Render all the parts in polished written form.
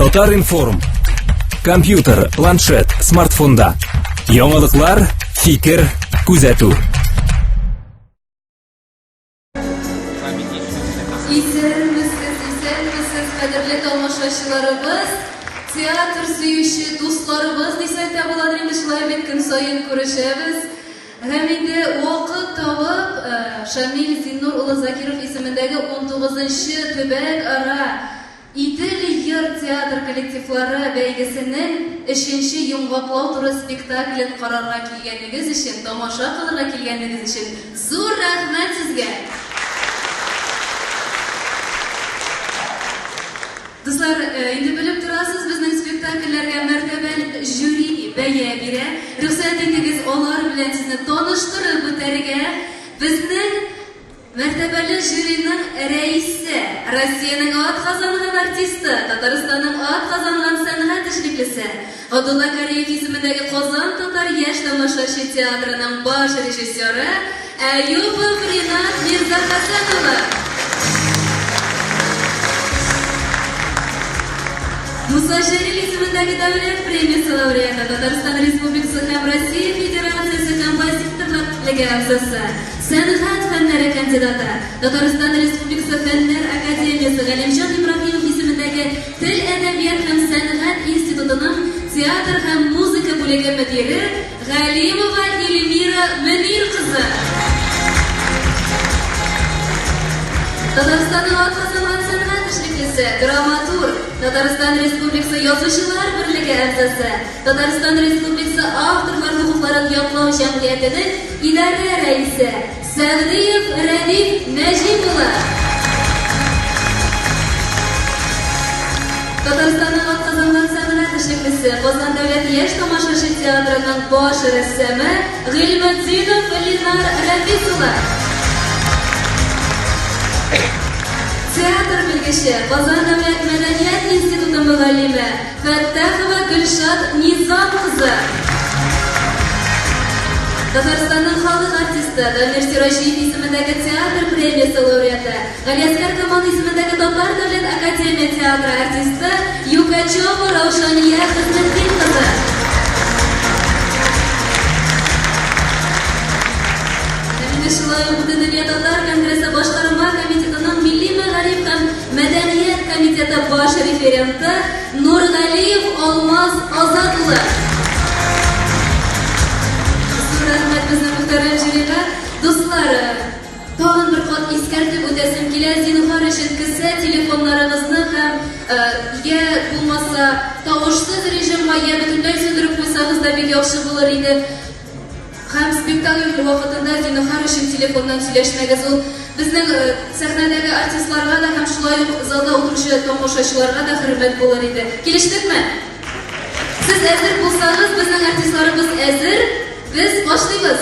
Татар-информ. Компьютер, планшет, смартфонда. Яңалыклар, фикер, күзәтү. Исәнмесез, исәнмесез, кадерле тамашачыларыбыз, театр сөюче дусларыбыз дисәк тә буладыр инде, шулай бит көн саен күрешәбез. Һәм инде вакыт табып, Шамил Зиннур улы Закиров исемендәге 19-нчы төбәк-ара Идел-Йыр театр коллективлары бәйгесенең өченче йомгаклау туры спектаклен карарга килгәнегез өчен, тамаша кылырга килгәнегез өчен зур рәхмәт сезгә! Дуслар, инде белеп торасыз, безнең спектакльләргә мәртәбәле жюри бәя бирә. Рөхсәт итегез, алар белән сезне таныштырып үтәргә. Безнең Мәртәбәле жюриның рәисе, Россиянең атказанган артисты, Татарстанның атказанган сәнгать эшлеклесе, Габдулла Кариев исемендәге Казан татар яшь тамашачы театрының баш режиссеры Әюпов Ринат Мирзахәсән улы. Муса Җәлил исемендәге дәүләт премиясе лауреаты, Татарстан Республикасы һәм Россия Федерациясе композиторлар берлеге әгъзасы, Сәнгать фәннәре кандидаты, Татарстан Республикасы Фәннәр академиясе Галимҗан Ибраһимов исемендәге Тел, әдәбият һәм сәнгать институтының театр һәм музыка бүлеге мөдире Галимова Эльмира Мөнир кызы. Татарстанның атказанган сәнгать эшлеклесе, драматург, Татарстан Республикасы Язучылар берлеге әгъзасы, Татарстан Республикасы авторлар хокукларын яклау җәмгыятенең идарә рәисе Сәгъдиев Рәдиф Нәҗип улы. Татарстанның атказанган сәнгать эшлеклесе, Казан дәүләт яшь тамашачы театрының баш рәссамы Гыйльметдинов Ленар Рәфис улы. Театр белгече, Казан дәүләт мәдәният институты мөгаллиме Фәттахова Гөлшат Низам кызы. Татарстанның халык артисты, Дамир Сираҗиев исемендәге театр премиясе лауреаты, Галиәсгар Камал исемендәге Татар дәүләт академия театры артисты Юкачева Раушания Хөснетдин кызы. Һәм инде шулай ук Бөтендөнья татар конгрессы башкарма комитетының милли мәгариф һәм Мәдәният комитеты баш референты Нургалиев Алмаз Азат улы. Зур рәхмәт безнең мөхтәрәм жюрига. Дуслар, тагын бер кат искәртеп үтәсем килә, зинһар өчен кесә телефоннарыгызны һәм я булмаса тавышсыз режимга, я бөтенләй сүндереп куйсагыз да бик яхшы булыр иде. Һәм спектакль вакытында зинһар өчен телефоннан сөйләшмәгез. Ул безнең сәхнәдәге артистларга да һәм шулай ук залда утыручы тамашачыларга да хөрмәт булыр иде. Килештекме? Сез әзер булсагыз, безнең артистларыбыз әзер. Без башлыйбыз.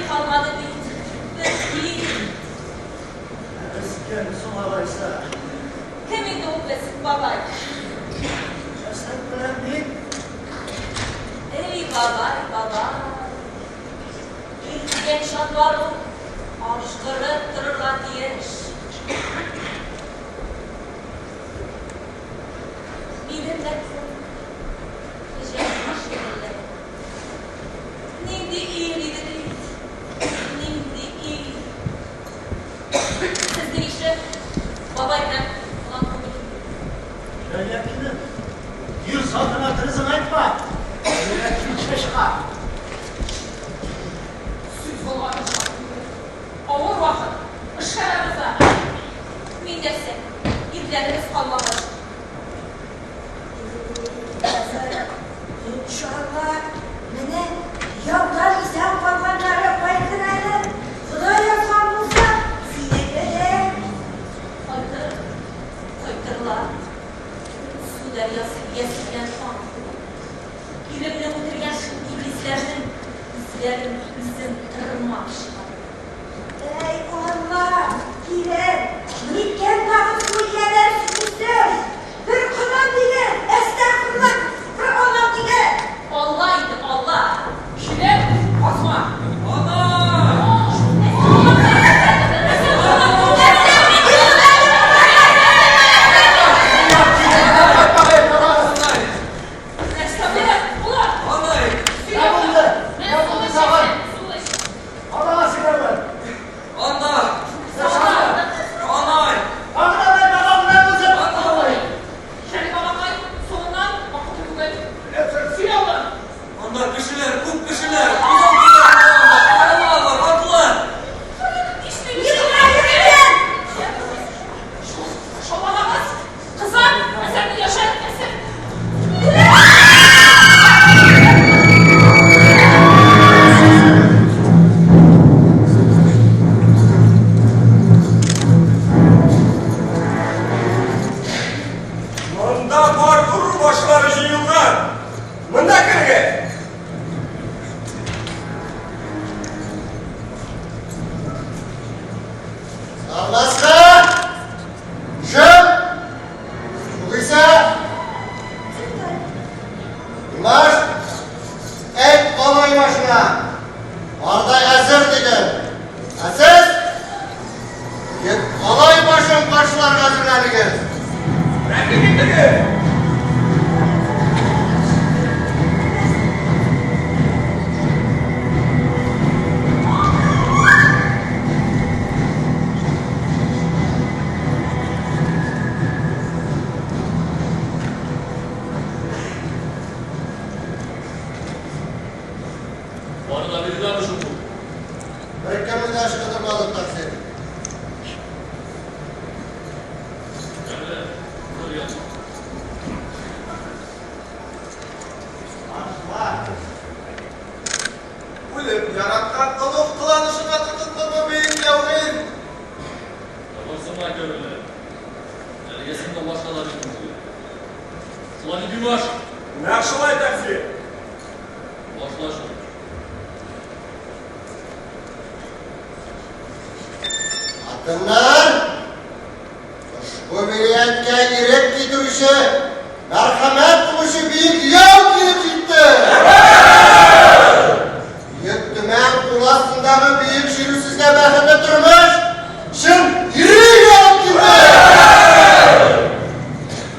ир калмады бит. Бер ир. Ә без кем соң алайса? Кем инде ул без, бабай? Әсәт белән мин. Эй, бабай, бабай. Ир дигән җанвар ул ажгырып торырга тиеш. Минем бәхетем җәйге шикелле. Нинди ил иде бит, нинди ил. Сезнең ише бабай белән олан түгел. Җәйләп Ир затына дөресен айтма. Йөрәк килешкә чыга. Сүз булган Авыр вакыт. Эшкә Мин нәрсә? Ирләребез калмагач. Иншалла, менә яудан исән калганнары кайтыр әле. Ходай язган булса, синеке дә. Кайтыр, кайтырлар. Су дәрьясы иясе белән ант Иремне үтергән шул иблисләрнең үзләрен үзем тырмап чыгам. Әй, Алла, килен, ниткән тагын су ияләре сүзсез? Бер Коръән дигән, әстәгъфирулла, бер Алла дигән. Алла инде, Алла. Килен, басма. Нәрсә була? Була. Нә булды? Нә булды тагын? Анага сөйләве. Ана! Анай! Ана бер бабам нә булды? Шәриф агакай, соңыннан вакыты түгел. Сөйлә улым. Анда кешеләр, күп кешеләр! Күз алдында атлар! Шауланагыз. Кызым, әсәрне яшәр, әсәр. Монда бар ыру башлары җыелган. Монда керегез. Сарласка! Жым! Югыйсә, Имаш, әйт алай башына. Ардай әзер диген. Ә сез? Алай башын каршыларга әзерләнегез. Рәхим итегез. Бары да билгеләме шул бу? Беркемне дә ычкындырмадык, тәкъсир. Әле бер ятма. Үлеп яраткан олуг кыланышыңа тотындыңмы, бөек Яугир? Табырсыңа көрелә. Әлегесен дә башка да бит инде. Шулай дип Имаш. Нәкъ шулай, тәкъсир. Башла шул. Хатыннар, ошбу вилаятка ирек китерүче, мәрхәмәт кылучы бөек яу килеп җитте. Бөек Төмән кул астындагы бөек җирү сезгә бәхетле тормыш, чын ирек алып килде.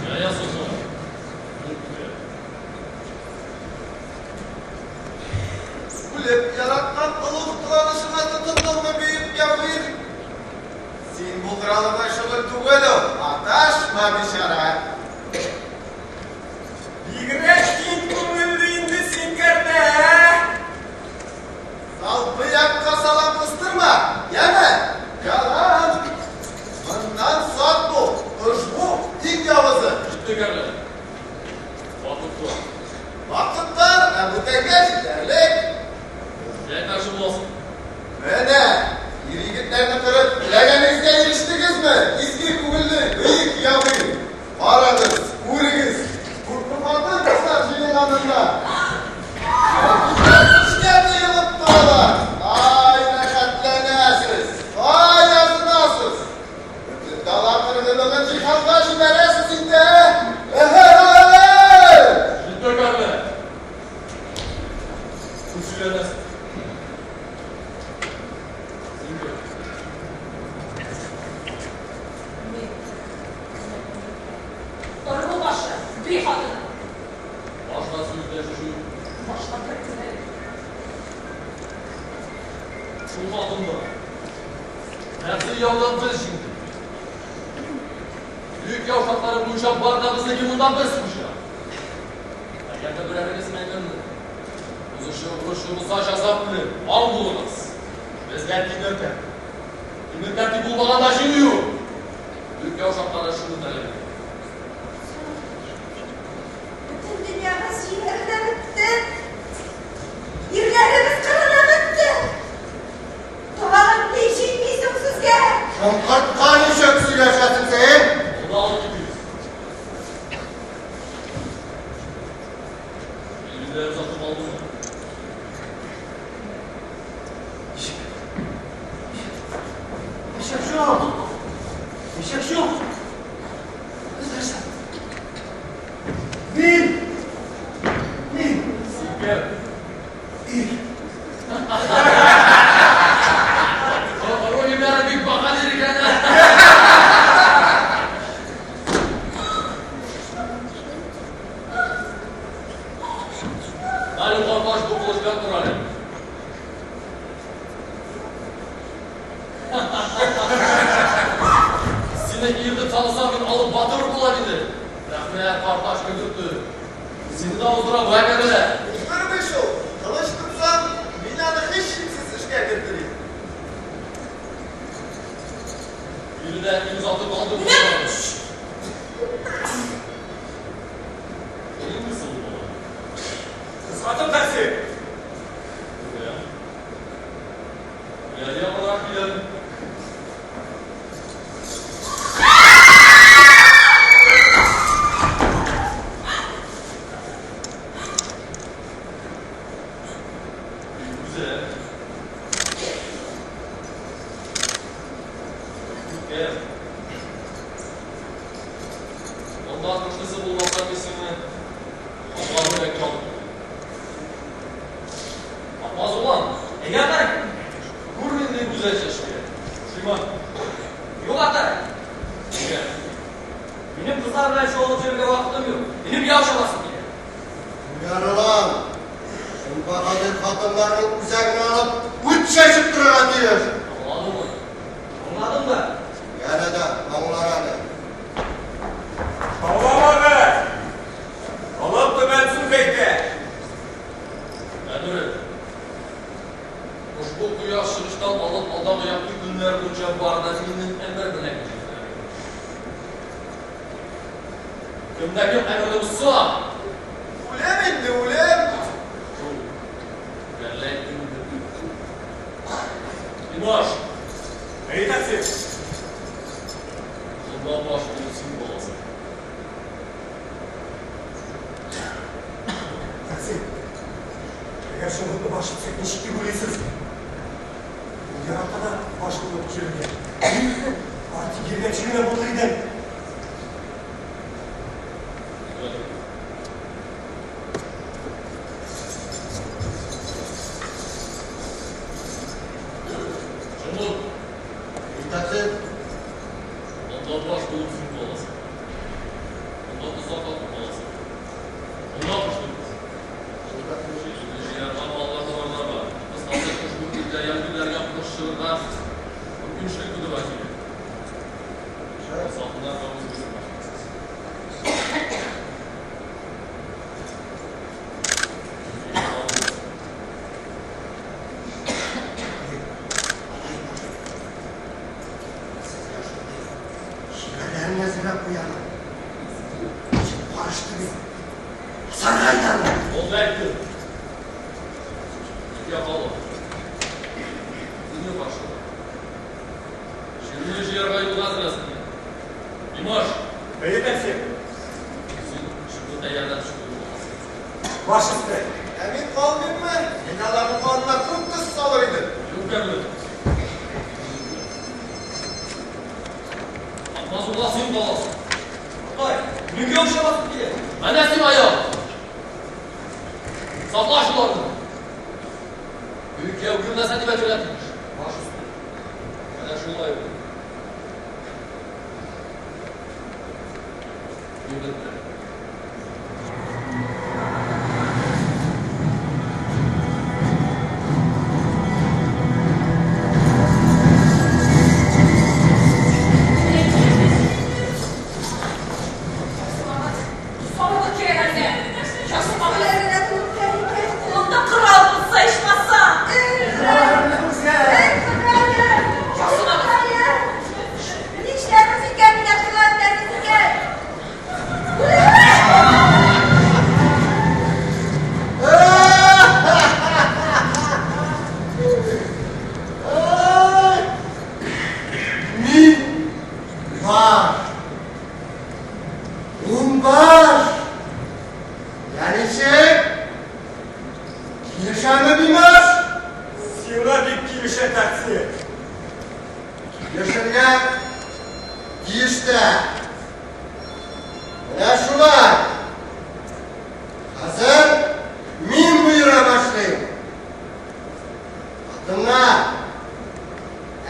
Я ясасың. Күпкә. Үлеп яраткан олуг кыланышыңа тотындыңмы, бөек Яугир? Син булдыра шөгыль түгел ул, маташма, бичара. Бигрәк киң күңелле инде син, кәртә, ә? Салпы якка салам кыстырма, яме? Ялан. Моннан сак бул, ошбу иң явызы. Җитте кәрлә. Вакыт бар. Вакыт бар, ә бүтәнгә җитәрлек. Җәй каршы буласың. Менә, ир егетләрне кырып, теләгәнегезгә ирештегезме? Изге күңелле, бөек Яугир. Карагыз, күрегез, күпме хатын-кызлар җыелганында. Эшкә тыелып торалар. Ай, Шул хатында. Нәфсе яудан без җиңдек. Бөек яу шартлары буенча бар да безнеке монда без хуҗа. Әгәр дә берәрегез мәйданны узышы орышы булса җәза үлем, аң булыгыз. Безгә тимер тәртип. Тимер тәртип булмаганда җиңү юк. Бөек яу шартлары шуны таләп итә. Бөтен дөньябыз җимерелә бетте. Ирләребез кырыла бетте. Тамагым ни җитми соң сезгә? Шоңкыртка ничек сөйләшәсең син? Монда алып китегез. Илгизәр сатып алдымы? Ничек юк? Ничек юк? Нәрсә? Мин! Мин! Син кем? Ир. Ролләре бик баһадир икән. Әле карташ бу кылыч белән тор әле. Сине ир дип санасам, мин алып батыр булам инде. Рәхмәт, карташ көтте. Сине дә уздыра бу әкәмәләр. Уздырмый шул. Кылыч тотсам, мин аны һичшиксез эшкә кертер идем. Биредә ил сатып алды бу. Нинди сылу бала. Кыз хатын тәкъсир. Күрәм. Я якынрак киләм. Бик гүзәл. Күркәм. Моннан көчлесе булмаса, мин сине ханга бүләккә алып китәм. Алмаз улан, Әйе, атай. күр нинди гүзәл чәчкә. Шиман, Юк, атай. нигә? Минем кызлар белән чуалып йөрергә вакытым юк. Минем яу чабасым килә. Ярылан. Син баһадир хатыннарның үзәгенә алып, ут чәчеп торырга тиеш. Аңладыңмы? Аңладым да. Янә дә аңлар әле. Шауламагыз! Алып түбән сүз әйтә. Әмире, ошбу кояш чыгыштан алып алдагы якты көннәр буенча бар да минем әмер белән кичелә. Кемдә кем әмерне бозса, Үлем инде, үлем. шул бәла инде. Имаш, Әйе, тәкъсир. шунда баш булып син буласың. Тәкъсир. Әгәр шуны баш итсәк, ничек дип уйлыйсыз? Ул ярата да баш булып төшерергә. Бары тик ярдәмче генә булыр идем. Шундук, Әйе, тәкъсир. монда баш булып син буласың. Монда озак атып каласың. Монда кышлыйбыз. Җыярга балалар товарларга, кыскасы ошбу илдә яһүдләргә кыш чыгырга мөмкинчелек тудырырга кирәк. Салкыннарга үзегез башлыйсыз. Сезгә шундый чибәрләрен әзерләп куярмын. Ничек карышты бит. Саргайдан. Oldu әйтте. Ике кала. Дөнья каршыда. Җирне җыярга юлга әзерләсен. Имаш, Әйе, тәкъсир. син шуны тәйярләп чыгу буласың. Баш өсте. Ә мин калмыйммы? Мин аларның канына күп тоз салыр идем. Юк әле. Алмаз ула син каласың. Атай, минем яу чабасым килә. Менә син аяк. Сакла шуларны. Бөек яу бирмәсә дип әйтергә тиеш. Баш өсте. Менә шулай ул. Егетләр. эштә. Менә шулай. Хәзер мин боера башлыйм. Хатыннар,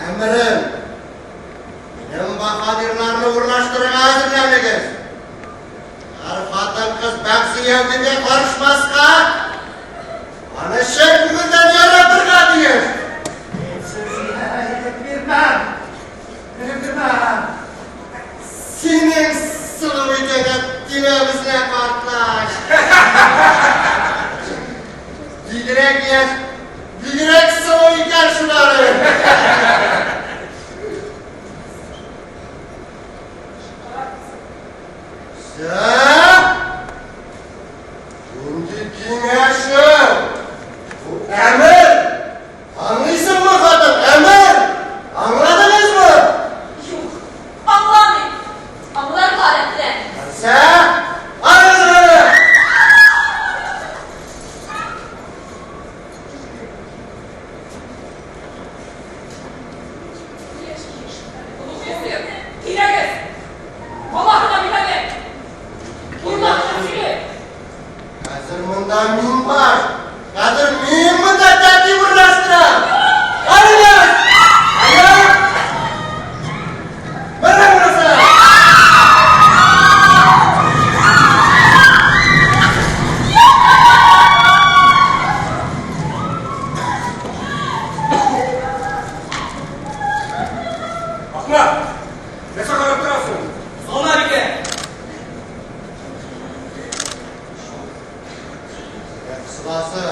әмерем, минем баһадирларны урнаштырырга әзерләнегез. Һәр хатын-кыз бәгъзе яүгиргә карышмаска, аны чын күңелдән яратырга тиеш. Мин сезгә ирек бирмәм. Ирек бирмәм. Синең сылу итәгә тимәбез лә, картлач. Бигрәк яшь, бигрәк сылу икән шулары. Сә? Нинди киңәше? Бу әмер! Аңлыйсыңмы, хатын? Әмер! Аңладыгызмы? Юк, аңламыйм. Аңларга да теләмим. Нәрсә? Арыгыз аны! Киләгез! Аллаһына бирәле! Урлашып сөйле! Хәзер монда мин бар! Хәзер мин монда тәртип урнаштырам! Арыгыз! Аяк! Менә монысы! Ахмак! Нәрсә карап торасың? Зона бикә! Кысыласы.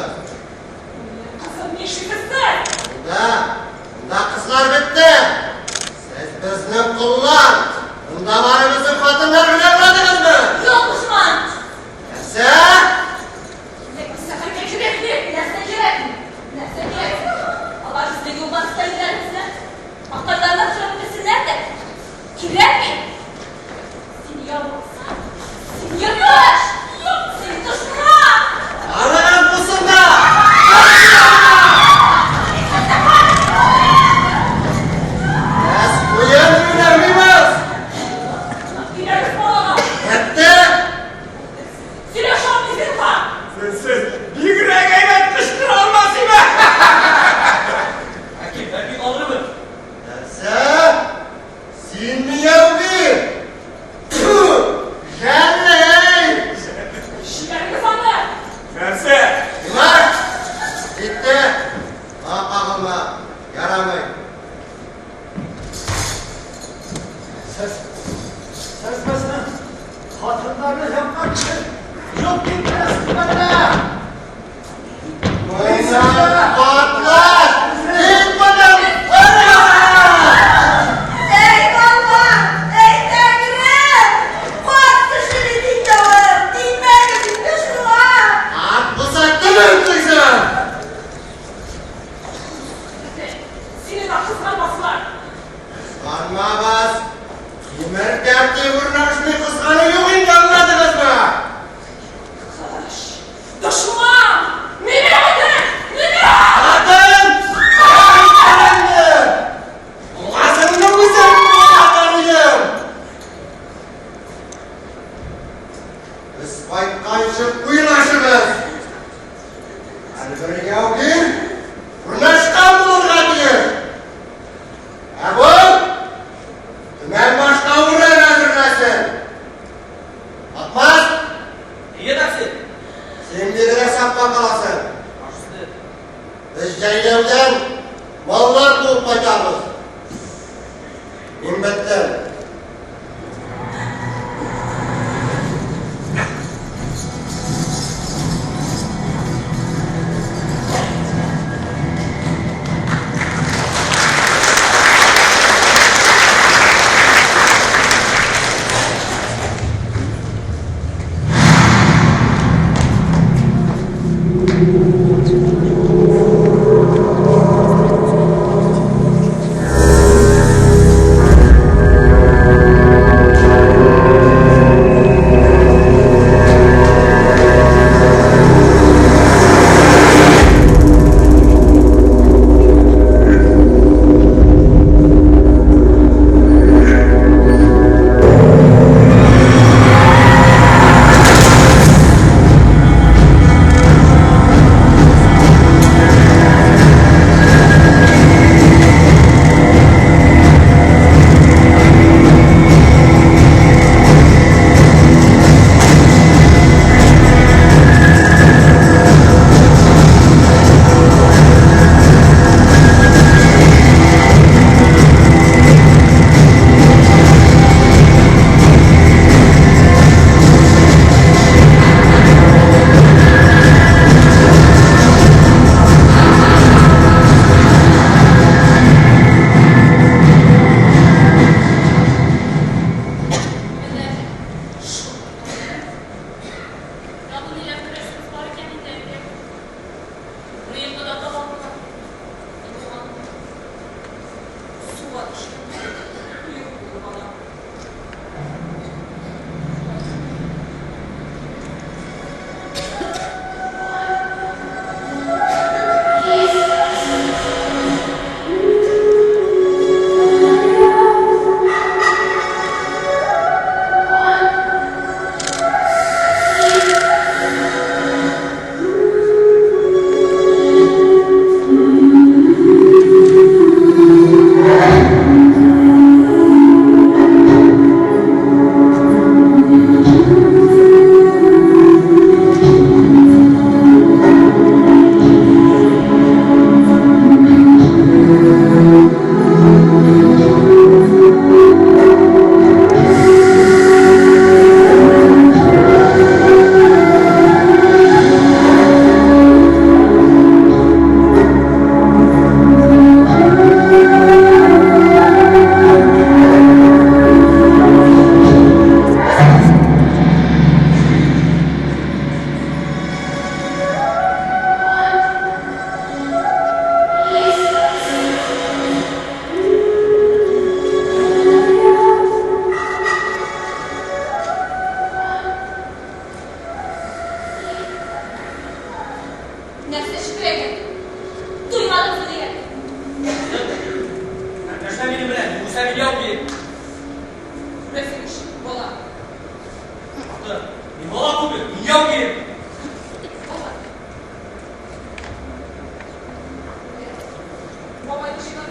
Кызым, нишлибез сез? Монда, монда кызлар бетте. Сез безнең коллар. Монда барыбызның хатыннар белән аңладыгызмы? Юк, дошман! Нәрсә? Сәфәргә кирәкми! Нәрсә кирәкми? Нәрсә кирәк? Алар безне юлбарыста иделәр безне. Акылларына төшереп бетерсеннәр дә. Кирәкми! Син явыз! Син ерткыч! Син дошман! Арыгыз булсын да! Без уен уйнамыйбыз! Кирәк балага! Бетте! Сөйләшә алмый зинһар! Сез бигрәк әйбәт кычкыра алмас име? Әкип, әкип алырмын. Нәрсә? Син мияу бир! Тфү! Жәлләй! Җибәрегез аны! Нәрсә? Димәк, китте. Аңа кагылма. Ярамый. Сез, сез безнең хатыннарны якка кеше юк дип беләсезме әллә? Моннан картлач! Кит моннан! Әй бала, әй тәңрем! Карт кеше бит инде ул, тимәгез инде шуңа! Карт булса телен тыйсын! Сине дә кызганмаслар! Кызганмагыз! Тимер тәртип урнашмый кызгану юк инде, аңладыгызмы? Кыш! Дошман! Мине үтер! Мине! Хатын! Әйтәнде! Бугазыңны үзем бугатар идем! Без кайтканчы уйлашыгыз! Һәрбер яугир урнашкан булырга тиеш! Ә бу Төмән башка урын әзерләсен! Атмас! Әйе, тәкъсир. Син бигрәк сакка каласың. Баш өсте. Без җәйләүдән маллар куып кайтабыз. Мин беттем.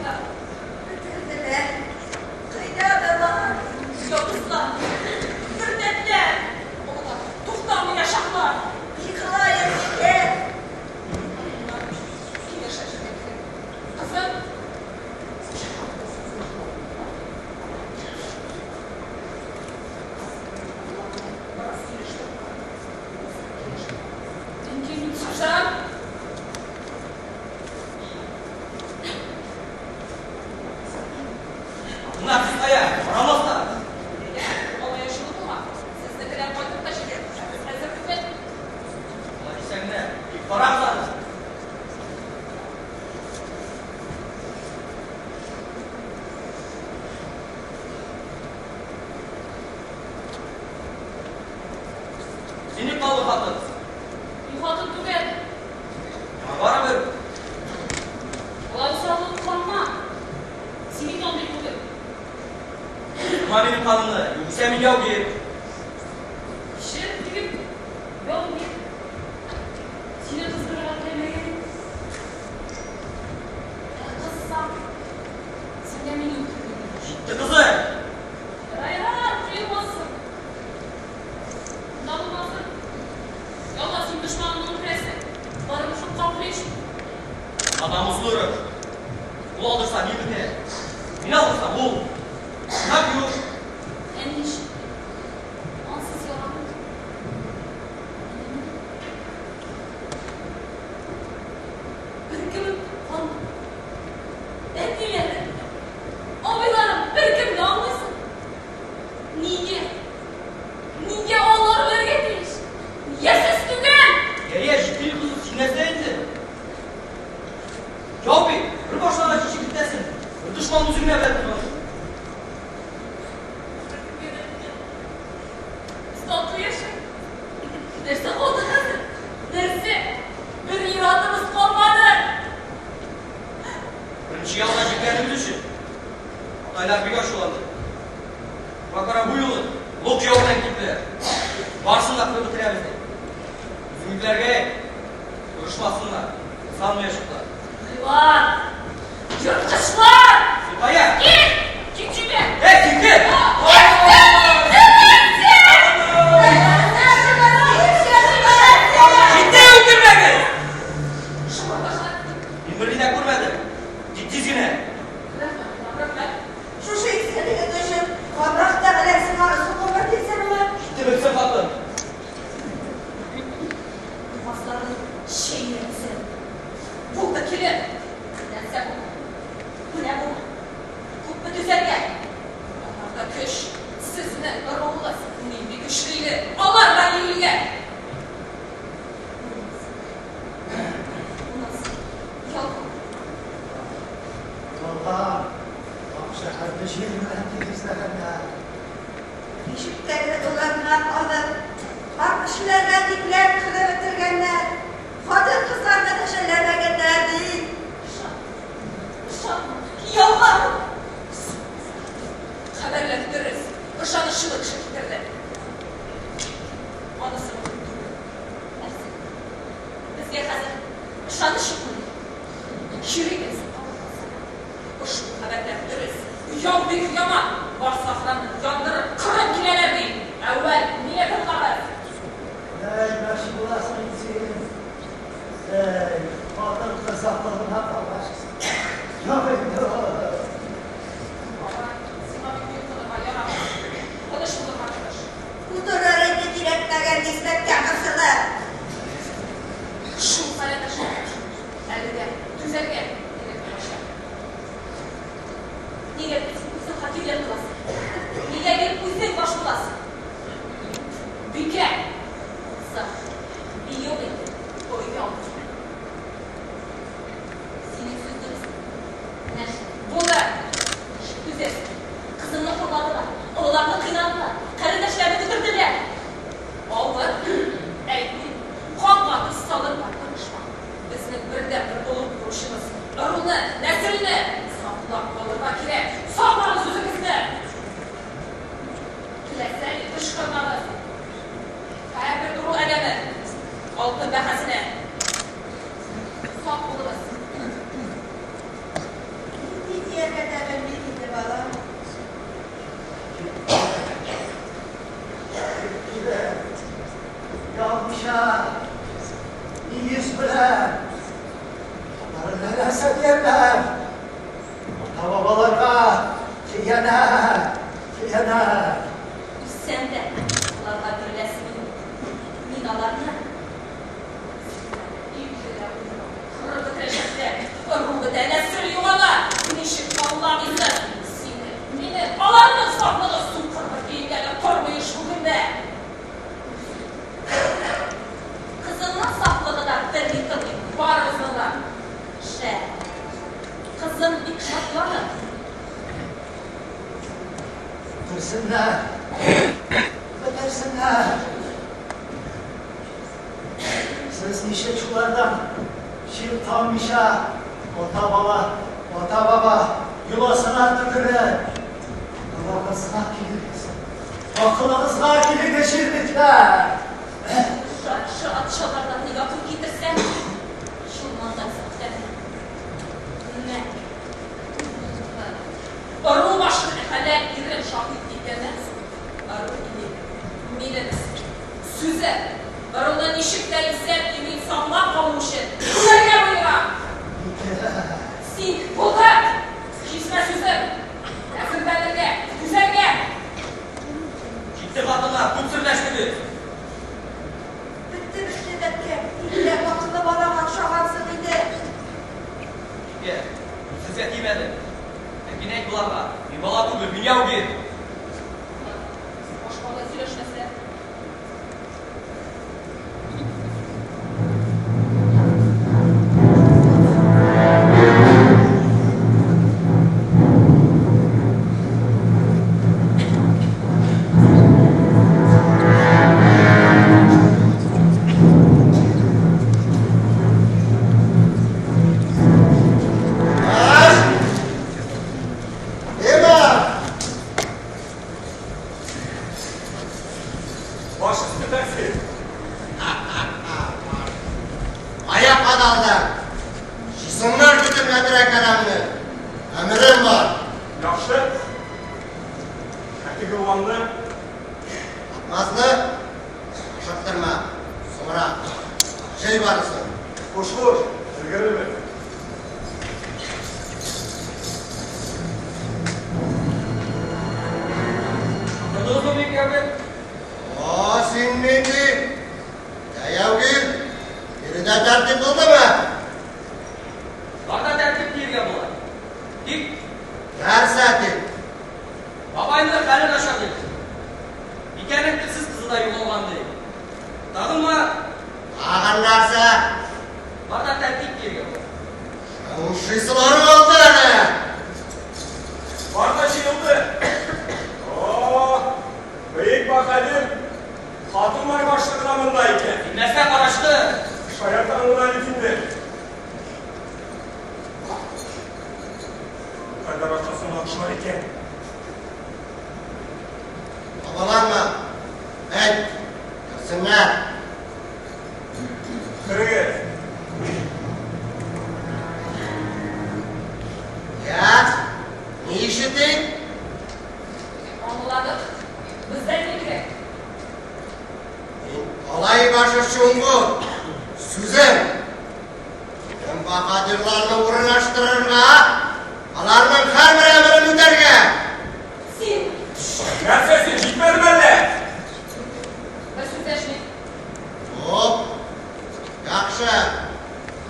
кайда? Бетерделәр. Кыйнадылар. Явызлар. Мөртәтләр. Олылар туктамаячаклар. Егылаем икән. Моннан килешәчәк. Кызым. Бераз сөйләштек. Чөнки мин шашам. Хатыннар, сез кая? Карамастан. Әйдә, алай ачулы булма. Сезнекеләр кайтып та җитәр. Ә без әзер түгел. Алай дисәң дә, тик карагыз аны. Син ник калдың, хатын? Мин хатын түгел. Миңа барыбер. Алай усаллык кыланма. Син бит андый түгел. Тотма минем канымны, югыйсә мин яугир. Кичер, егет, яугир. Сине кыздырырга теләмәгән идем. Ә кызсам, син дә мине үтерер идең. Җитте, кызым! Ярар, ярар, кыермассың. Монда булмасын. Ялла, син дошманыңны үтерәсең. Барыбер шул каплы ич. Намуслы орыш. Ул алдырса, мин бетә. Мин алдырсам, ул. Кунак юк. Ә ни өчен? Ансыз ярамый. Менә минем беркемем калмады. Әтиләрем дә, абыйларым беркем дә аңлыйсың. Нигә? Нигә алар үләргә тиеш? Нигә сез түгел? Ярия, җитди кызым, син нәрсә инде? Яу бит, бер башлангач ничек бетәсең? Бер дошман үзең генә белә торган. Беркемгә дә түгел. Без татлы яшәдек. Нәрсә калды хәзер? Нәрсә? Бер ир-атыбыз калмады. Беренче яуда җиңгәнебез өчен атайлар бик ачуланды. Шуңа күрә бу юлы лук явы белән килделәр. Барысын да кырып бетерәбез дип. Үзеңнекеләргә әйт, орышмасыннар, кызганмаячаклар. Андыйлар! Ерткычлар! Син кая? Кит! Кит җибәр! Эй, син кем? Җитте, үтермәгез! Шуңа башлар. Мин берни дә күрмәдем. Тик тиз генә. Рәхмәт, рәхмәт. Шушы истәлегең өчен Аллаһ Тәгалә сиңа озын гомер бирсенме? Җитте, бетсен, хатын. Бугазларын чәйнәтсен. Булды, килен. Нәрсә бу? Менә бу. Күпме түзәргә? Аларда көч. Сезнең ыруыгыз нинди көчле иде. Алар да иелгән. Монысы ялган. Ялган. Ак шәһәрне җир белән тигезләгәннәр. Бишектәге оланнар алып, бар кешеләргә тикләп кырып бетергәннәр. Хатын-кызларны да жәлләмәгәннәр, ди. Ышанма. Ялган. Хәбәрләр дөрес. Ышанычлы кеше китерде. Анысы мөһим түгел. Нәрсә? Безгә хәзер ышаныч юкмыни? Йөрегез Ошбу хәбәрләр дөрес. Яу бик яман. Бар сахраны яндырып, кырып киләләр, ди. Әүвәл мине тыңлагыз. Әй, мәче буласың инде син. Әй, хатын-кыз акылына калгач. Юк инде ул. Бабай, сиңа бик йотлыгырга ярамый. Тыныч булырга тырыш. Утырыр инде кирәкмәгән нисбәткә кысылып. Шул хәләтә шул. Әлегә түзәргә кирәк булачак. Нигә син үзең хакимлек кыласың? Нигә гел үзең баш буласың? Бикә! Булса, би юк инде, оял. Синең сүз дөрес. Менә шул. Булды! Ничек түзәсең? Кызыңны хурладылар, олыларны кыйнадылар, карендәшләрне үтерделәр. Авыр, әйтмим, канга тоз салырга тырышма. Безнең бердәнбер олуг бурычыбыз, ыруны, нәселне саклап калырга кирәк. Саклагыз үзегезне! Теләсә ни кычкырмагыз. Һәрбер ыру адәме алтын бәһасенә сак булыгыз. Нинди Бездә нәсел югала. Ничек аңламыйсың? Сине, мине, аларның сафлыгы сукыр бер тиенгә дә тормый ошбу көндә. Кызыңның сафлыгы да берни тормый, барыбызның да. Шәп. Кызың бик шатланыр. Бетерсеннәр! Бетерсеннәр! Сез ничек шулардан чир калмыйча ата-баба, ата-баба йоласына төкереп, балагызга килегез. Акылыгызга килегез, җирлекләр! Шакшы атшалардан якын китерсәң, Чулманнан сәхтәне. Менә. Ыру башы хәләл ирен шаһит иткәннән соң, ыру иле, минем сүзе, ыруны ничек тә исән-имин саклап калу өчен түләргә боерам! Син, булды! Кисмә сүзем! Әзерләнергә, түзәргә! Җитте, хатыннар, күп серләштегез! Бетте бетте, бәбкәм, бигрәк акыллы балага охшагансың инде. Бикә, мин сезгә тимәдем. Ләкин әйт боларга, мин бала түгел, мин яугир. Башка алай сөйләшмәсләр. Баш өсте тәкъсир. Аяк кадалды. Җисымнар көтеп ятыр кәламне. Әмерем бар. Яхшы. Ә теге уланны? Атмазны ашыктырма. Соңрак. Җый барысын. Хуш, хуш. Өлгерербез. Тордыгызмы, бик яугир? О, син нинди? Ә яугир, биредә тәртип булдымы? Бар да тәртип диергә була. Тик Нәрсә дип? Бабайның хәле начар ди. Бикәнең телсез кызы да югалган ди. Тагын ма? Тагын нәрсә? Бар да тәртип диергә була. Шыңшыйсылары калды әле. Бар да җыелды. О, бөек баһадир, хатыннар башлыгы да монда икән. Син нәрсә карашты? Шаяртам гына бит инде. Бу кадәр акчасына охшар икән. Кабаланма. Әйт, керсеннәр. Керегез. Я, ни ишетик? Аңладык. Бездән ни кирәк? Мин алай башы чуңгыр. Сүзем. Минем баһадирларны урнаштырырга, аларның һәрбер әмерен үтәргә. Син. Нәрсә син, җитмәдеме әллә? Бер сүз дәшми. Хоп. Яхшы.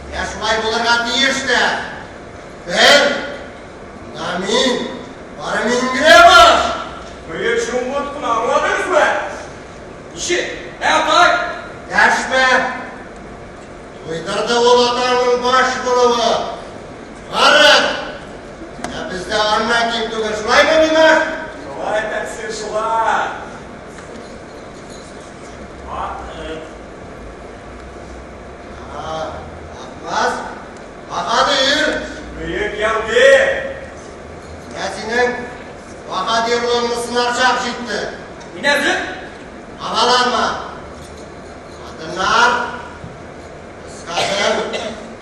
Менә шулай булырга тиеш тә. Бер. Монда мин. Бары мин генә баш. Бөек Чуңгут кына аңладыгызмы? Ничек? Ә, атай? Дәшмә. Туйдырды ул атаңның баш булуы. Гарык! Ә бездә аннан ким түгел, шулаймы, Димаш? Шулай, тәкъсир, шулай. Вакыт. Акмаз, баһадир! Бөек яугир! Менә синең баһадирлыгыңны сынар чак җитте. Мин әзер. Кабаланма. Хатыннар, без хәзер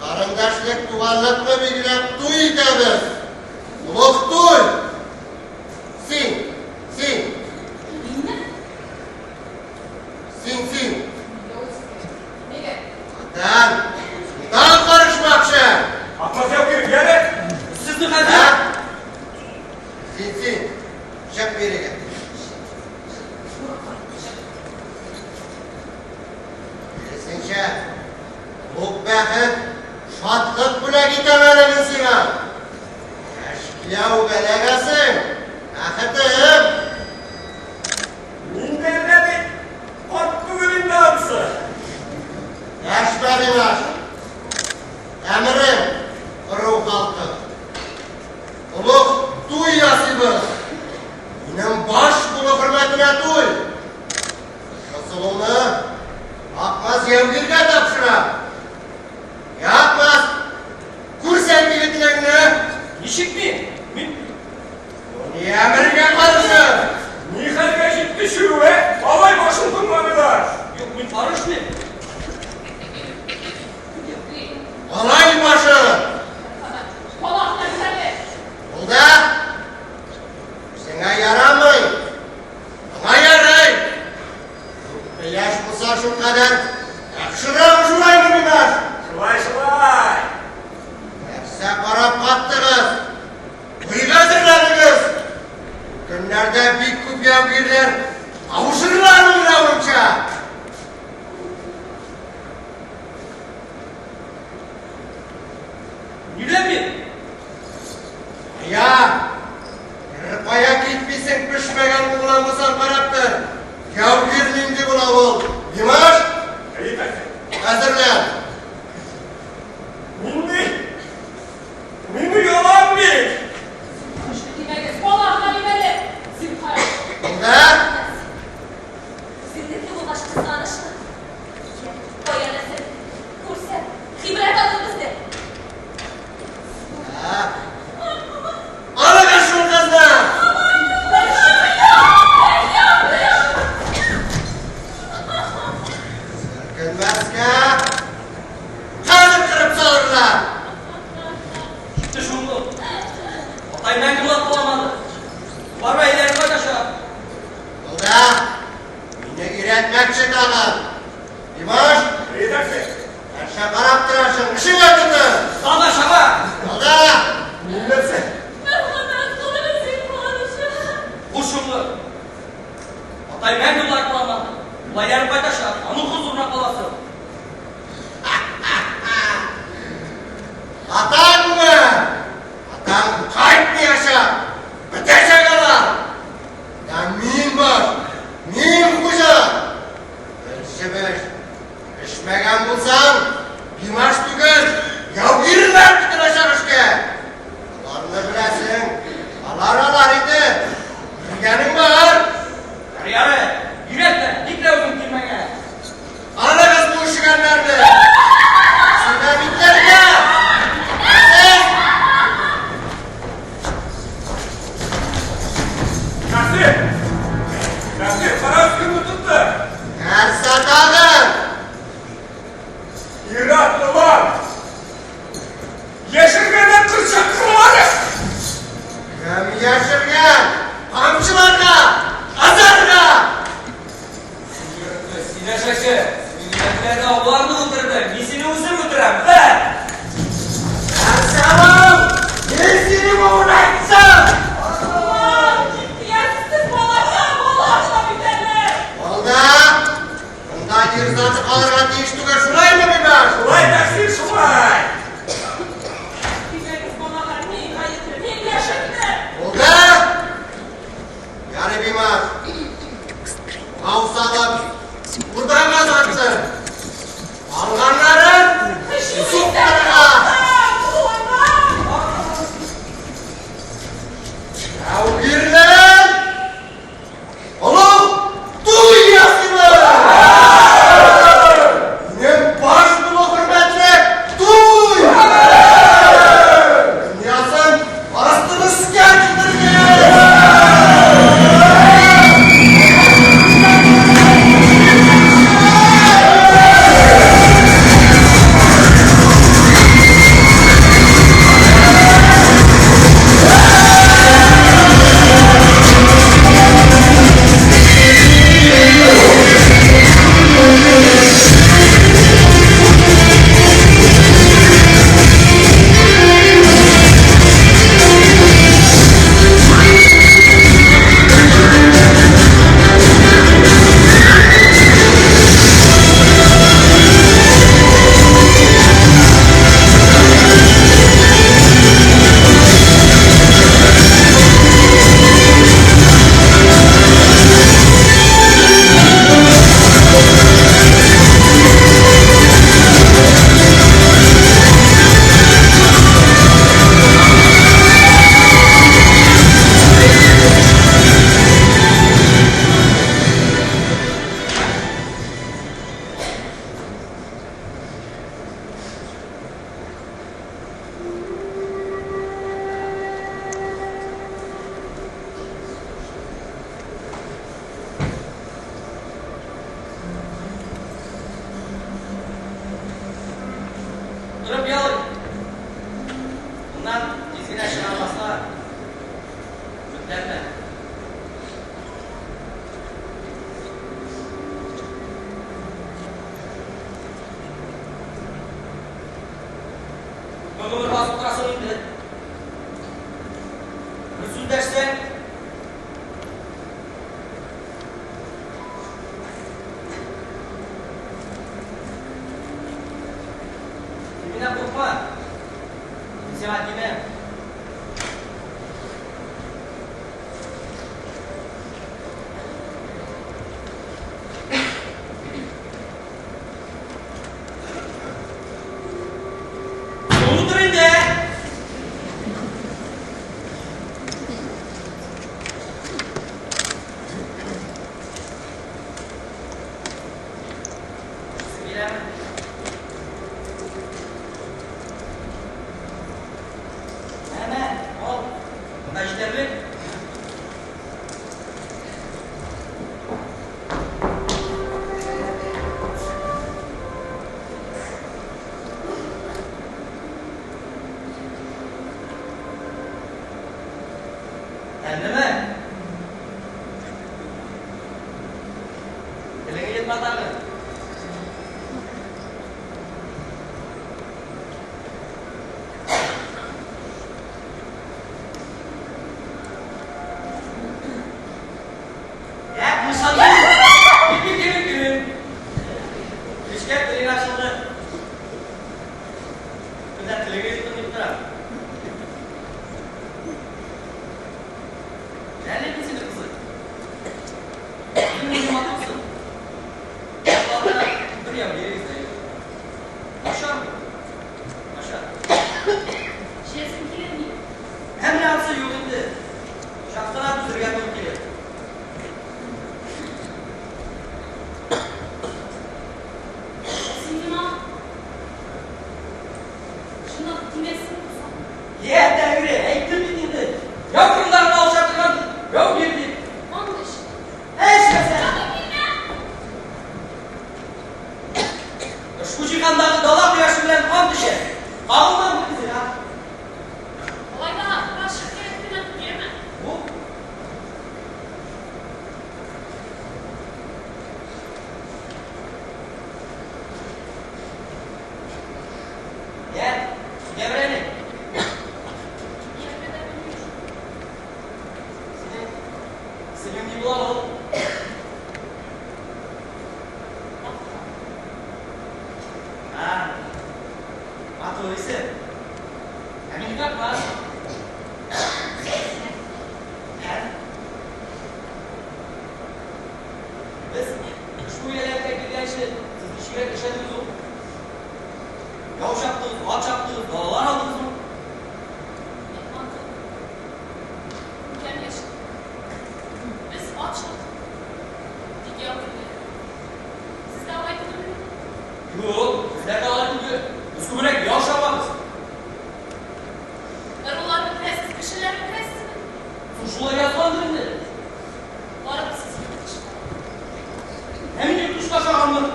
карендәшлек, туганлыкны билгеләп туй итәбез. Олуг туй! Син, син. Минме? Син, син. Нигә? Хатын, солтан карышмакчы. Акмаз яугир, янә! Сезне хәзер. Син, син. Чык бирегә. Киресенчә, олуг бәхет, шатлык бүләк итәм әле мин сиңа. хөрмәтенә туй. Шул Акмаз яугиргә тапшырам. Я, Акмаз, күрсәт егетләрне. Ничек мин? Мин Бу ни әмергә каршы? Ни хәлгә җитте чирү, ә? Алай башын тыңламыйлар. Юк, мин карышмыйм. Алай башы. Бала гына бит әле. Булды. Үзеңә ярамый. Аңа ярый. Күпме яшь булса шулкадәр яхшырак шулаймы, Бимаш? Шулай, шулай. Нәрсә карап каттыгыз? Туйга әзерләнегез. Бу көннәрдә бик күп яугирләр кавышырлар уйлавымча. Ниләр мин? Кая? Бер кая китмисең, пешмәгән углан булсаң карап тор. Яугир нинди була ул? Димаш, Әйе, тәкъдир. әзерлән. Мине, мине ялан бит. Көчле димәгез, бала гына бит әле. Зинһар. Булды? Үзеңнеке булгач кызганычмы? Йә, кая нәсел? Күрсәт, гыйбрәт алыр бездән. Ә? Алыгыз шул кызны! Селкенмәскә! Хәзер кырып салырлар! Җитте шунлык. Атай мәңге булат кыламады. Барма әйләнеп кайтачак. Булды! Мине өйрәтмәкче тагын! Димаш, Әйе, тәкъдир. нәрсә карап торасың? Эшеңә тотын! Сана чаба! Булды! Нәрсә? Мәрхәмәт кылыгыз, зинһар өчен. Бу шомлык. Атай мәңге болай кыламады. Болай әйләнеп кайтачак. Аның хозурына каласың. Атаңмы? Атаң кайтмаячак! Бетәчәк алар! Ә мин бар! Мин хуҗа! Беренче беш. Пешмәгән булсаң, Димаш түгел, яугир! Моннан тиз генә чыгармаслар. Өметләнмә. Күпме гомер басып торасың инде? Бер сүз дәшсәң, Син миннән куркма. Мин сиңа тимәм. Утыр инде. Киләме? Әмә, ал. Монда җитәрлек. Тәмлеме? Телеңе йотма тагы. Я, мышладым. Килин, килин, килин. Кечкә телең ачылды. Менә телеңе йоттым дип торам. Әле мин сине кызый. Син үзе матурсың. Башларына бер ям йөрегез дә юк. Начармы? Начар. Эчәсең килми. Ә менә анысы юк инде. Чак кына түзергә туры килә. Син миңа чынлап тимәсең соң? Йә, Тәңре, әйттем бит инде. Яу кырларына алыша торган яу бир дип. Ант эч. Эчмәсәң. Якын килмә! Ошбу җиһандагы дала кояшы белән ант эчәм. Кагылмам бу кызыга. Алай да карчык кирәк кенә түгелме? Бу Йә, сөйлә бер әле. Ниятне дә белмим шул. Синең исемең ни була ул? Мактау. А, матур исем. Ә мин Акмас. Ә? Без ошбу ияләргә килгәнче, сез ничегрәк яшәдегез ул? Яу чаптыгыз, ат чаптыгыз, балалар алдыгызмы? Ятмадык. Күркәм яшәдек. Без ат чаптык. Тик яу килмәде. Сездә алай түгелме? Юк, безләрдә алай түгел. Без күбрәк яу чабабыз. Ырулар бетерәсез, кешеләр бетерәсезме? Соң шулай язгандыр инде. Барыбер сез ерткычлар. Ә мин ерткычка ошаганмын.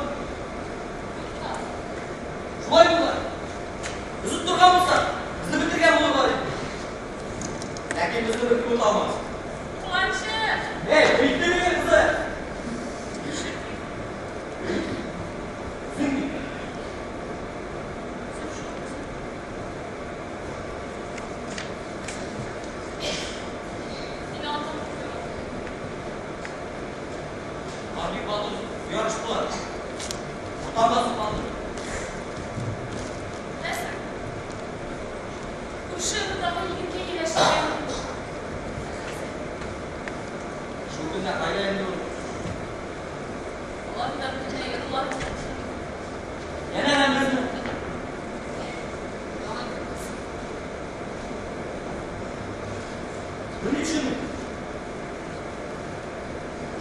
Юк та. Шулай булыр. Без оттырган булсак, безне бетергән булырлар иде. Ләкин безне беркем ота алмас. Куанчык! Эй, битте минем кызы! Нишләп? Үзең бит. Үзем шул, үзем. Мине атам күп ярата. Алар бик батыр ярыштылар. Атам да сокланды. Нәрсә? Күрше ырудагы егеткә ияләшергә Шул көнне кайда инде ул? Алар да бөтенләй ырулар бетерде. Янә безне. Яңа бер кыз. Ни өчен?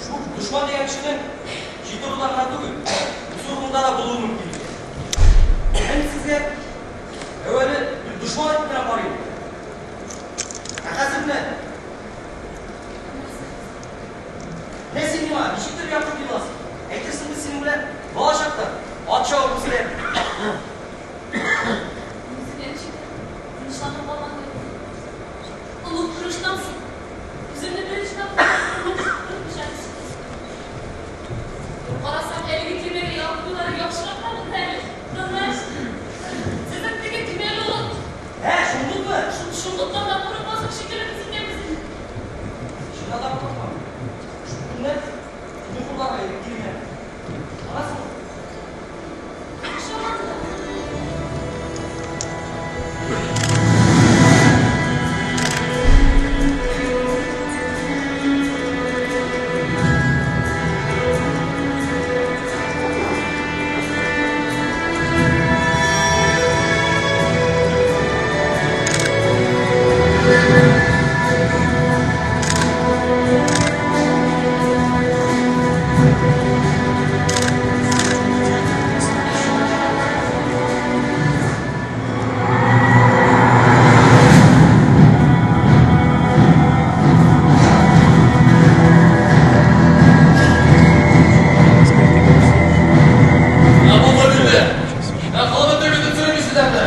Шул дошман дигән кешенең җиде ыруда гына түгел, үз ыруында да булуы мөмкин икән. Мин сезгә әүвәле бер дошман итеп кенә карыйм. Ә хәзер менә Менә син миңа ничектер якын тоеласың. Әйтерсең, без синең белән бала чакта ат чабып үскән. Үзегә ничектер тынычланып калгандай. Шул орыштан соң үземне беренче тапкыр куркытмыйча хис иттем. Бер карасаң, әлеге тирмәгә ябып куюлары яхшырак та булды әле. Тыныч. Сезнең теге көймәле олы. Ә, шундукмы? Шул шундуктан да курыкмаслык шикелле без икәнбез инде. Чыннан да курыкмам. Шул көннән мине хурларга ирек бирмә. Аласыңмы? Ошамады да. Менә булды инде. Менә кылып бетерде төшерми сезләрне.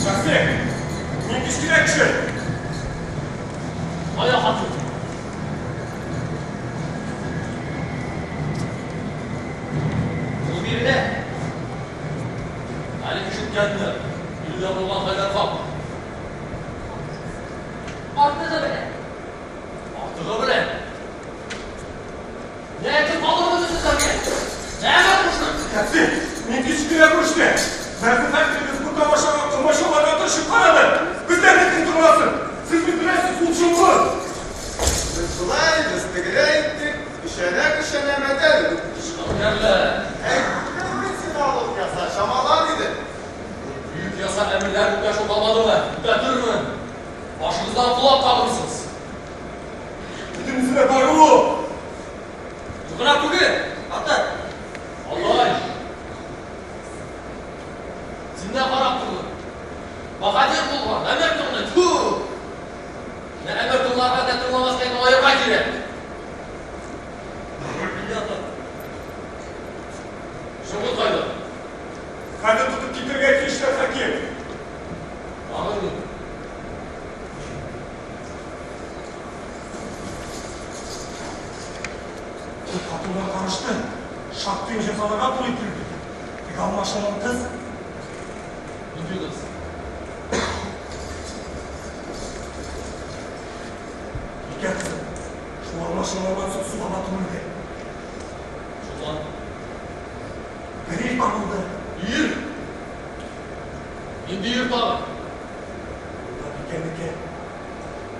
Шәхси, мин кечкенә кеше. Кая хатын? Ул биредә. Әле ишеткәнне, илдә булган хәлләр хак. Артыгы белән. Артыгы белән. Ни әйтеп калдырдым сезләргә? Нәмә кушты? Шәхси, мин кечкенә күрште. Бәлки хәтлегез бу тамашага комачауларга тырышып карады. Бездә ни кем тормасын. Сез бит беләсез, ул шомлы. Без болай, без тегеләй иттек, көчәнә-көчәнә мәтәл үттек. Шәүкәрләр. Әйттем мин сиңа, олуг яса, чамалар иде. Бөек яса әмерләр үтәшү калмадымы? Үтәтермен. Башыгыздан колак кагырсыз. Бөтенесенә бару. Ул гына түгел, ата. Алай. Син дә карап тордың. Баһадир булган, әмер тыңлый. Тфү! Менә әмер тыңларга да тыңламаска икән аерга кирәк. Инде ата. Шугыл кайда? Хәзер тотып китергә тиешләр, хаким. Тагын ни? Күп хатыннар карышты. Шактый җәзаларга туры килде. Тик алмашынган кыз Нинди кыз? Икән кызы. Шул алмашынганнан соң суга батып үлде. Шуннан Бер ир табылды. ир. Нинди ир тагын? Ул да бикәнеке.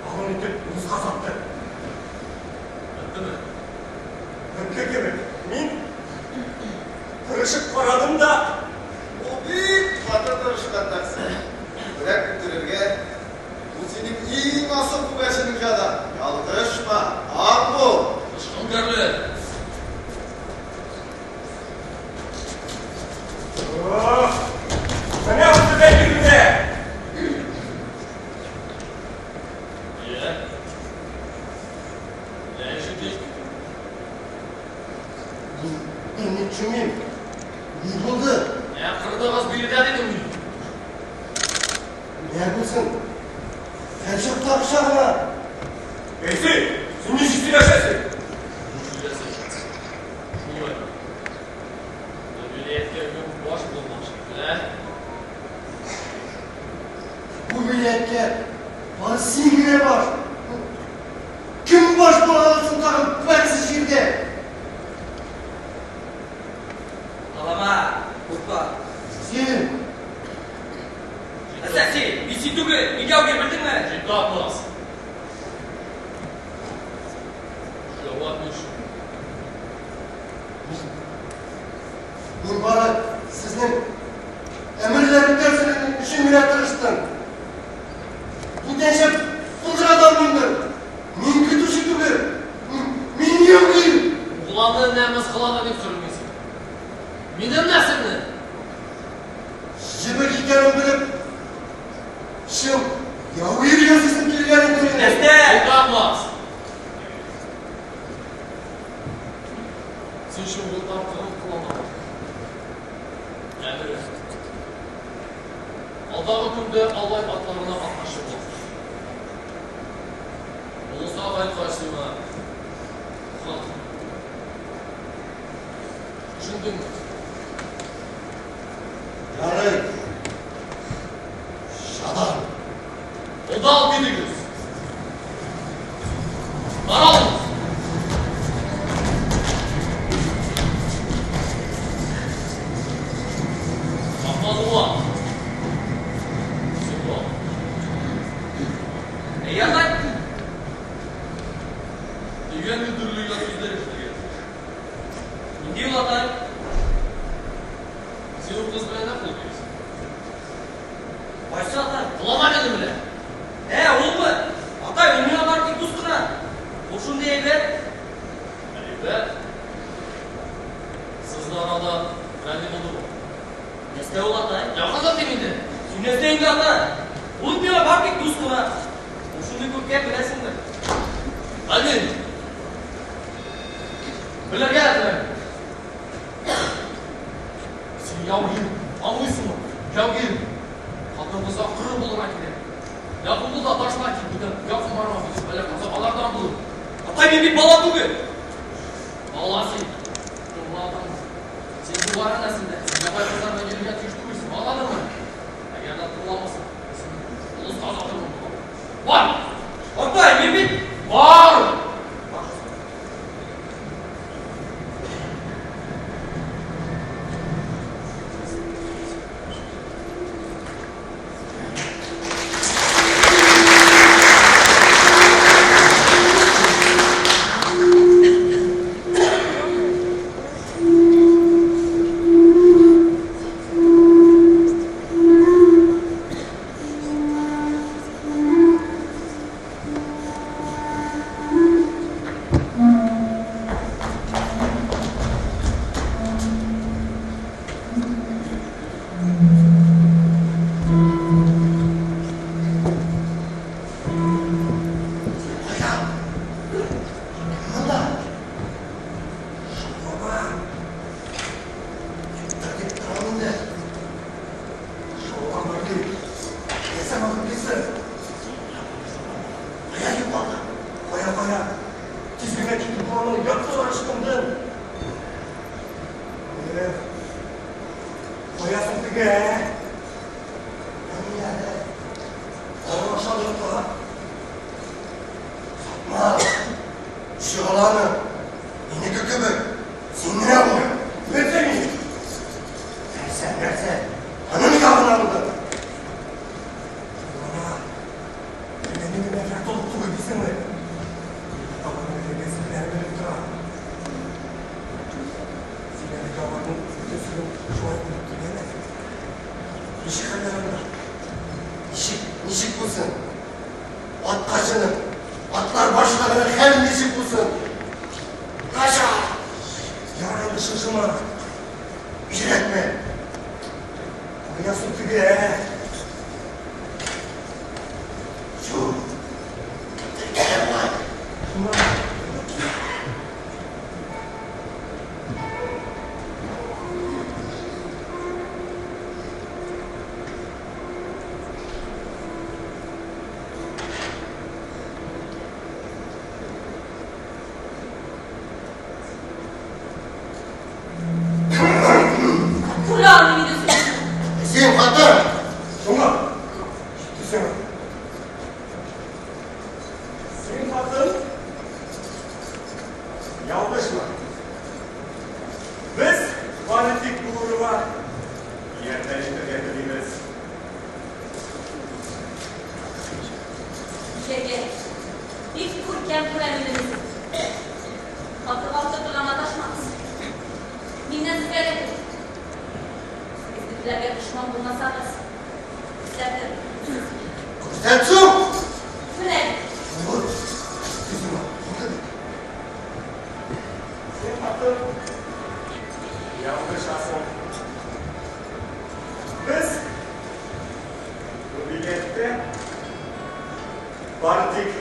Алын итеп урыска сатты. Беттеме? Бетте кебек. Мин тырышып карадым да, Ул бик каты тырышкан нәрсә. Күбрәк үтерергә. Ул синең иң асыл күгәрченең җаны. Ялгышма, ак бул. Тычкан кәрле. Ох, менә ул безгә килде. Йә. Йә, ишетик. Мин берни төшенмим. Ни булды? Ә кырдыгыз биредә дидем мин. Ни булсын? Һәрчакта акча гына. Эй, син, син ничек сөйләшәсең? Сөйләсәң. Шулай. Бу вилаяткә кем баш булмакчы, ә? Бу вилаяткә бары син генә баш. Кем баш була алсын тагын бәхетсез җирдә? Алама, курка. Син Нәрсә син? Мин син түгел, мин яугир, белдеңме? Җитапмас. Җавап бир. Мин бары сезнең әмерләр үтәсен өчен генә тырыштым. Бүтәнчә булдыра да алмыймдыр. Мин көтүче түгел. Мин яугир. Угланны нә мыскыллады дип сүрелмисең. Минем нәселне. Җебек икәнен белеп, чын яугир ясыйсым килгән иде минем. Нәрсә? Җитапмас. Син шугылдан кырып кылана. Әмер. Алдагы көндә алай атларына атмакчы буласың. кайткач сиңа хатын. Төшендеңме? Ярый. Жадан. Удал китегез. Таралыгыз. Шахмазулла. Син бул. Әй, атай. Дигән төрле сүзләр ишетелгән. Нинди ул, атай? Син ул кыз белән нәрсә йөрисең? Кайсы атай? Олама мине белән. Ә, улмы? Атай, ул миңа бары тик дус кына. Ул шундый әйбәт. Әйбәт. Сезнең арада берәр ни булдымы? Нәрсә ул, атай? Якын дим инде. Син нәрсә инде, атай? Ул миңа бары тик дус кына. Ул шундый күркәм, беләсеңме? Белмим. Белергә теләмим. Син яугир, аңлыйсыңмы? Яугир. Хатын-кызга кыры булырга кирәк. Якын бул да ташла кит, бүтән якын барма, бәла каза алардан булыр. Атай, мин бит бала түгел. Бала син. Тыңла атаңны. Син югары нәселдә, син ябай кызлар белән йөрергә тиеш түгелсең, аңладыңмы? Әгәр дә тыңламасаң, син олыска озатырмын. Бар! Атай, мин бит... Бар! Кая? Монда. Шаулама. Юктыр дип торам инде. Шаулама дип. Нәрсә алып килсен? Кая югалды? Кая, кая? Тиз генә китеп бураның яртылар ычкынды. Эх, кая соң теге, ә? Әни әле. Аны ашап йокла. Сатма. Чыгаланы. Минеке кебек. Син генә бул. Нәрсә мин? Нәрсә, нәрсә? Аның ягына булды. Шаулама. Әллә нинди нәфрәт тулып түгел дисеңме? Табын эләгәсеннәр белеп тора. Син әле аларның бөтен серен шулай белеп килгән әле. Ничек хәлләр анда? Ничек, ничек булсын? Атка чынып, атлар башлыгының хәл ничек булсын? Кача! Ярар инде шыңшыма. Өйрәтмә. Кая соң теге, ә? Юк. Кемдер килә бугай. Шуңа. Күрә алмыйм инде сине. Син хатын! Шуңа. Җитте сиңа. Син хатын. Ялгышма. Без бары тик булырга ярдәм итәргә телибез. Җәгә. Бик күркәм күрәм инде сине. Хатынга утыртырга маташмагыз. Миннән сезгә рәхмәт. Безнекеләргә дошман булмасагыз, күрсәтер. Күрсәтсү! Менә Булыр. Җитте сиңа. Булды бит. Син хатын. Ялгышасың. Без бу билетте бары тик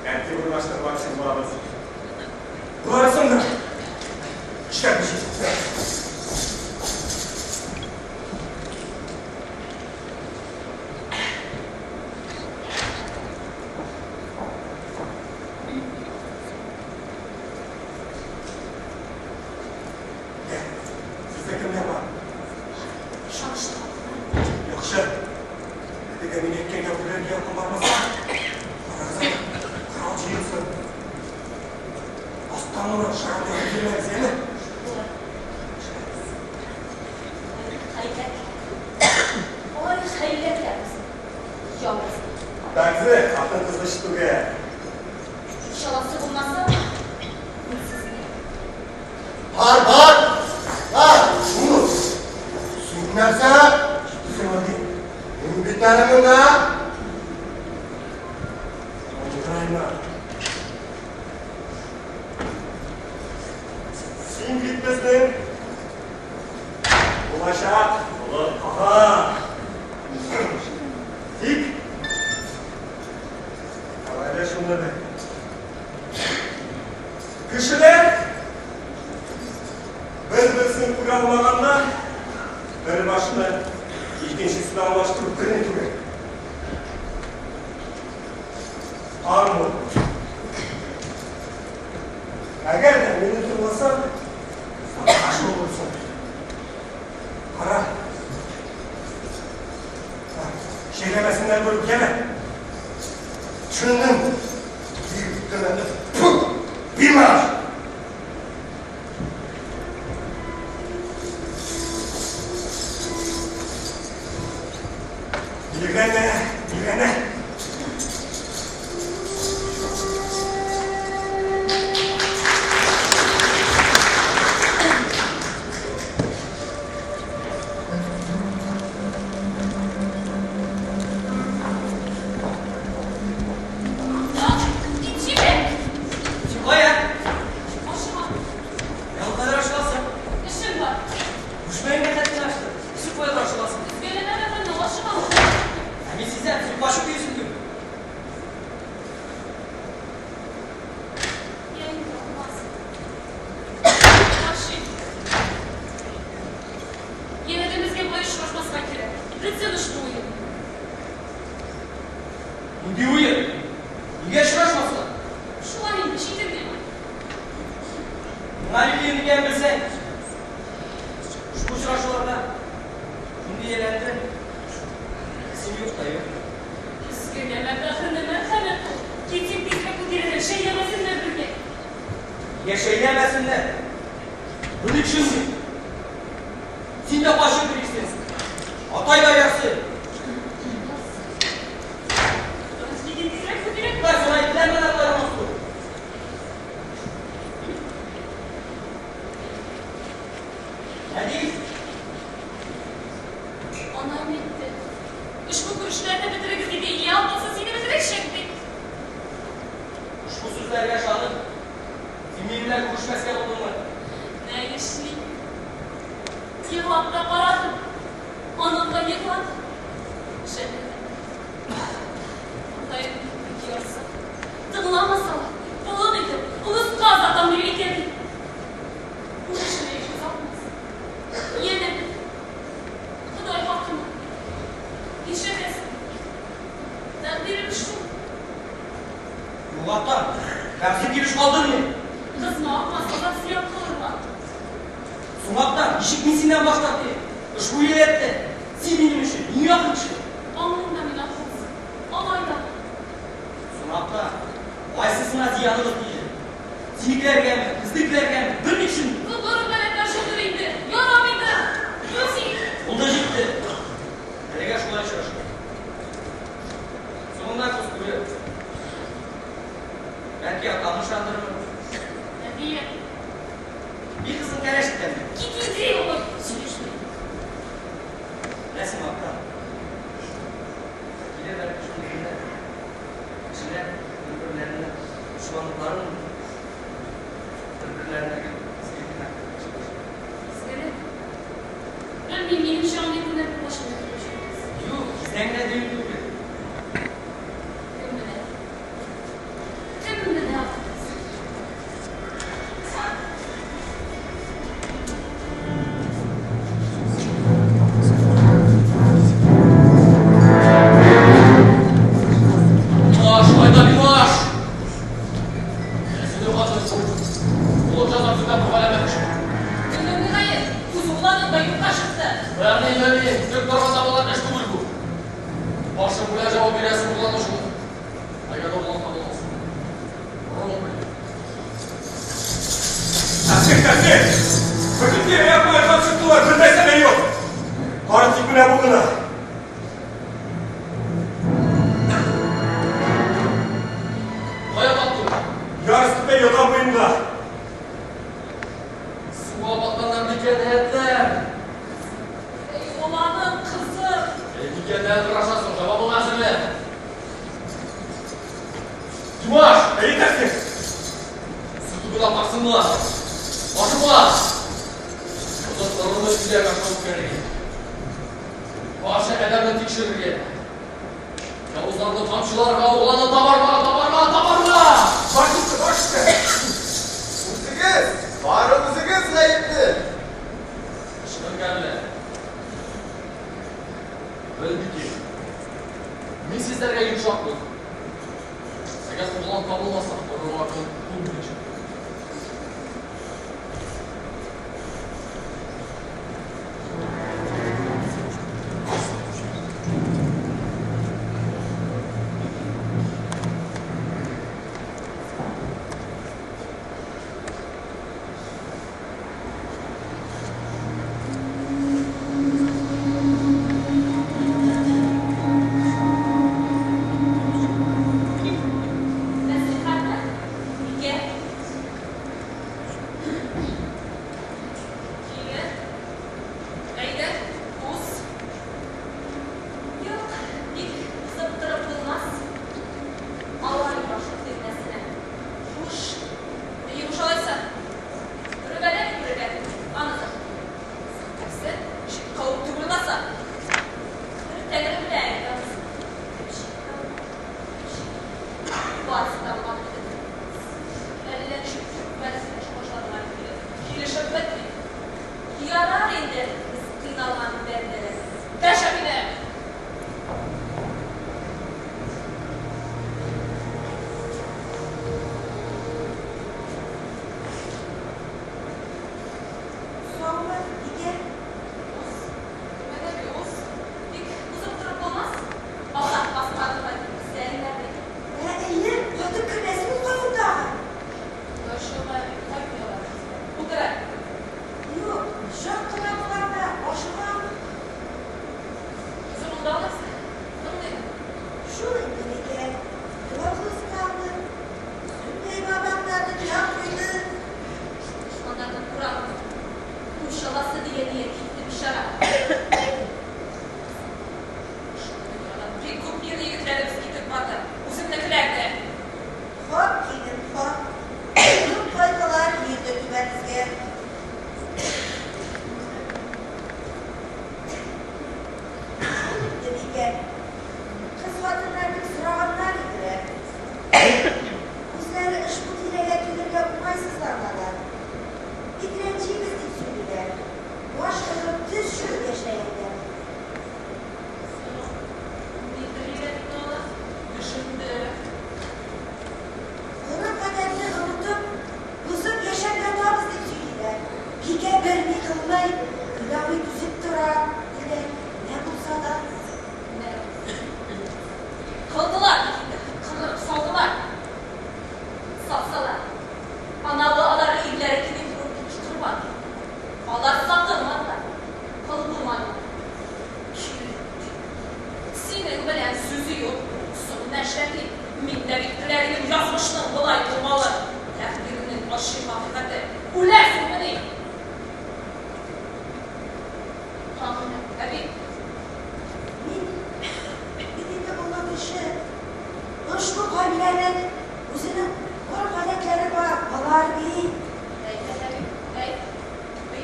тәртип урнаштырмакчы булабыз. Боларысын да эшләп җитте. Бәгъзе хатын-кыз эш түгел. Чаласы булмаса, мин сезне. Бар, бар! Бар! Шуны! Син нәрсә? Сиңа ди. Мин бит әле монда. Аңлайма. Син бит безнең булачак олы ага. Тик әвәле шуны бел. Кешеләр бер-берсен күрә алмаганда, бер башны икенчесенә алмаштырып берни түгел. Арму. Әгәр дә мине тыңласаң, саташ булырсың. Кара. Шәйләмәсеннәр күреп яме. Төшендем. Фу! Бимар! Билгәнә, билгәнә. Китчиме? Син кая? Ашыма. Ә ул кадәр ашыгасың? Эшем бар. Күшмәеңне хәтта ачты. Син кая ашыгасың? Өзгәләнә бәгырьне, ашыма. Ә мин сизәм, син качып йөрисең түгел. Я инде алмас. Ашыйм. Янәдемезгә болай очрашмаска кирәк. Бетсен ошбу уен. Нинди уен? Нигә очрашмаска? Шулай инде, читен миңа. Миңа ни кыен икәнен белсәң. Ошбу очрашуларда шундый ияләндем. Син юк та юк. Көзгегә бәхетне мәрхәмәт кыл. Китик тизрәк бу тирәдән, шәйләмәсеннәр безне. Нигә шәйләмәсеннәр? Моны төшенмим. Син дә качып йөрисең. Атай да ярсый. Китик тизрәк бу тирәдән. Кай сорай теләмә дә кайгырмас түгел. Әни, Анам әйтте. Ошбу күрешүләрне бетерегез диде. Илья булса сине бетерәчәк ди. ошбу сүзләргә ышанып, син минем белән күрешмәскә булдыңмы? Нә эшли? Елап та карадым. Анам да еглады. Жәлләдем. Атаем бик ярса. Тыңламасалар, болын итеп, олыска озатам дип әйтә бит. Бу кешене озатмас. Янә бит. Ходай хакына. Нишләтәсең? Тәкъдирем шул. Юк, ата. Бәхетсез килеш калдың мин. Кызма, акмас, азат зыян кылырга. Соң, ата, ничек мин синнән баш тартыйм? Ошбу иләттә син минем өчен иң якын кеше. Аңлыйм да мин, Акмас. Алай да. Соң, ата, кайсысына зыяныгыз тиде? Синекеләргәме, безнекеләргәме? Берни төшенмим. Бу гореф-гадәтләр шулдыр инде. Ярамый да. Юк син. Булды җитте. Әлегә шулай очрашыйк. Соңында күз күрер. Бәлки атамны ышандырырмын. Әтием. Мин кызын кәләш итәм бит. Кит инде, ой, сөйләшмә. Беләсеңме, ата? Килер бәлки шундый көннәр. Кешеләр бер-берләренә дошманлыкларын онытып, бер-берләренә гел изгелек кенә кылачак. Изгелек? Белмим, минемчә, андый көннәр беркайчан да килеп җитмәс. Юк, тиздән генә дию түгел. Кем белә? Кем белә, Акбүз? Баш, кайда баш? Сине хатын. Улым җаза көтә бу галәмәт эш. Белмим, мөгаен, үз угланың да юкка чыкты. Бәрни, бәрни, тик торганда булган эш түгел бу. Башың белән җавап бирәсең углан шул. Әгәр углан табылмаса. Ром белән. Тәфсир, тәфсир! Бөтен тирә-якны айкап чыктылар, бер нәрсә дә юк. Бары тик менә бу гына. буенда. Суга батканнар микән, әтләр? Әй, оланым, кызым. Әй, нигә дә торашасың, җавабың әзерме? Димаш! Әй, тәкъдир! Су төбенә атарсыңмы? Ашыкма! Озак торырмы өйләргә аша үткәрергә? Барча адәмне тикшерергә. Явызларны тамчыларга, угланны табарга, табарга, табарга! Баш өсте, баш өсте! Үзегез, бары үзегез гаепле! Ышанганлы. Бел бики. Мин сезләргә йомшак булдым. Әгәр углан табылмаса, орырга кул булмаячак. Нәсыйхәтме? Нигә? Килен, әйдә, уз. Юк, бик узып торып булмас. Алай башлык тирмәсенә. Хуш, йомыш алайса. Рөбәлә бит рөбә, анысы. Нәрсә? Чит кавым түгел ласа. Бер тәңре белә инде анысын. Барысы да булган бит. Әллә ничек төркмән сөйләшә башладылар инде. Килешеп бетми. Ярар инде, без кыйналган бәндәләр. Дәш әбине! Саумы, бикә? Уз, Рөбәл әби, уз. Бик узып торып булмас. Алла басмады кайтып, сәлимә бит. Ә, әйе, кайтып кермәс ул кавым тагы. Борчылма, әби, кайтмый алар безгә. Утыр әле. Юк, чак кына булам да, ашыгам. Үзең монда алайса. Тыңлыйм. Шул инде, бикә. Ялгыз калдым. Сүнмәй бабам да дөнья куйды. Дошманнарны курам. Үч аласы дигән ният китте бичара. Шул дөньядан бик күп ир-егетләребез китеп барды. Үземнекеләр дә. Хак, килен, хак. Күп кайгылар килде түбәбезгә. Шул инде, бикә. Кыз-хатыннар бик сораганнар иделәр. Үзләре ошбу тирәгә килергә уңайсызланалар. Бик рәнҗибез дип сөйлиләр. Баш орып төз чүгеп яшәгәндә. Соң, ни телиләр инде алар? Төшенде. Гореф-гадәтне онытып, бозып яшәп ятабыз дип сөйлиләр. Бикә берни кылмый, Гөлабый түзеп тора, диләр. Нә булса да. Нә Кылдылар бит инде, кырып салдылар. Сатсалар. Анавы алар ирләре кебек зур килеш корбан. Алар сатылмадылар, кол булмадылар. Кирәк. Синең белән сүзе юк. Соң нәршләтим? Мин дә бит теләр идем язмышның болай булмавын. Тәкъдирнең ачы хакыйкате. Үләсеңмени? Тагын әби. Мин бит инде олы кеше. Ошбу кабиләнең үзенең гореф-гадәтләре бар, алар бит. Әйт, әби, әйт.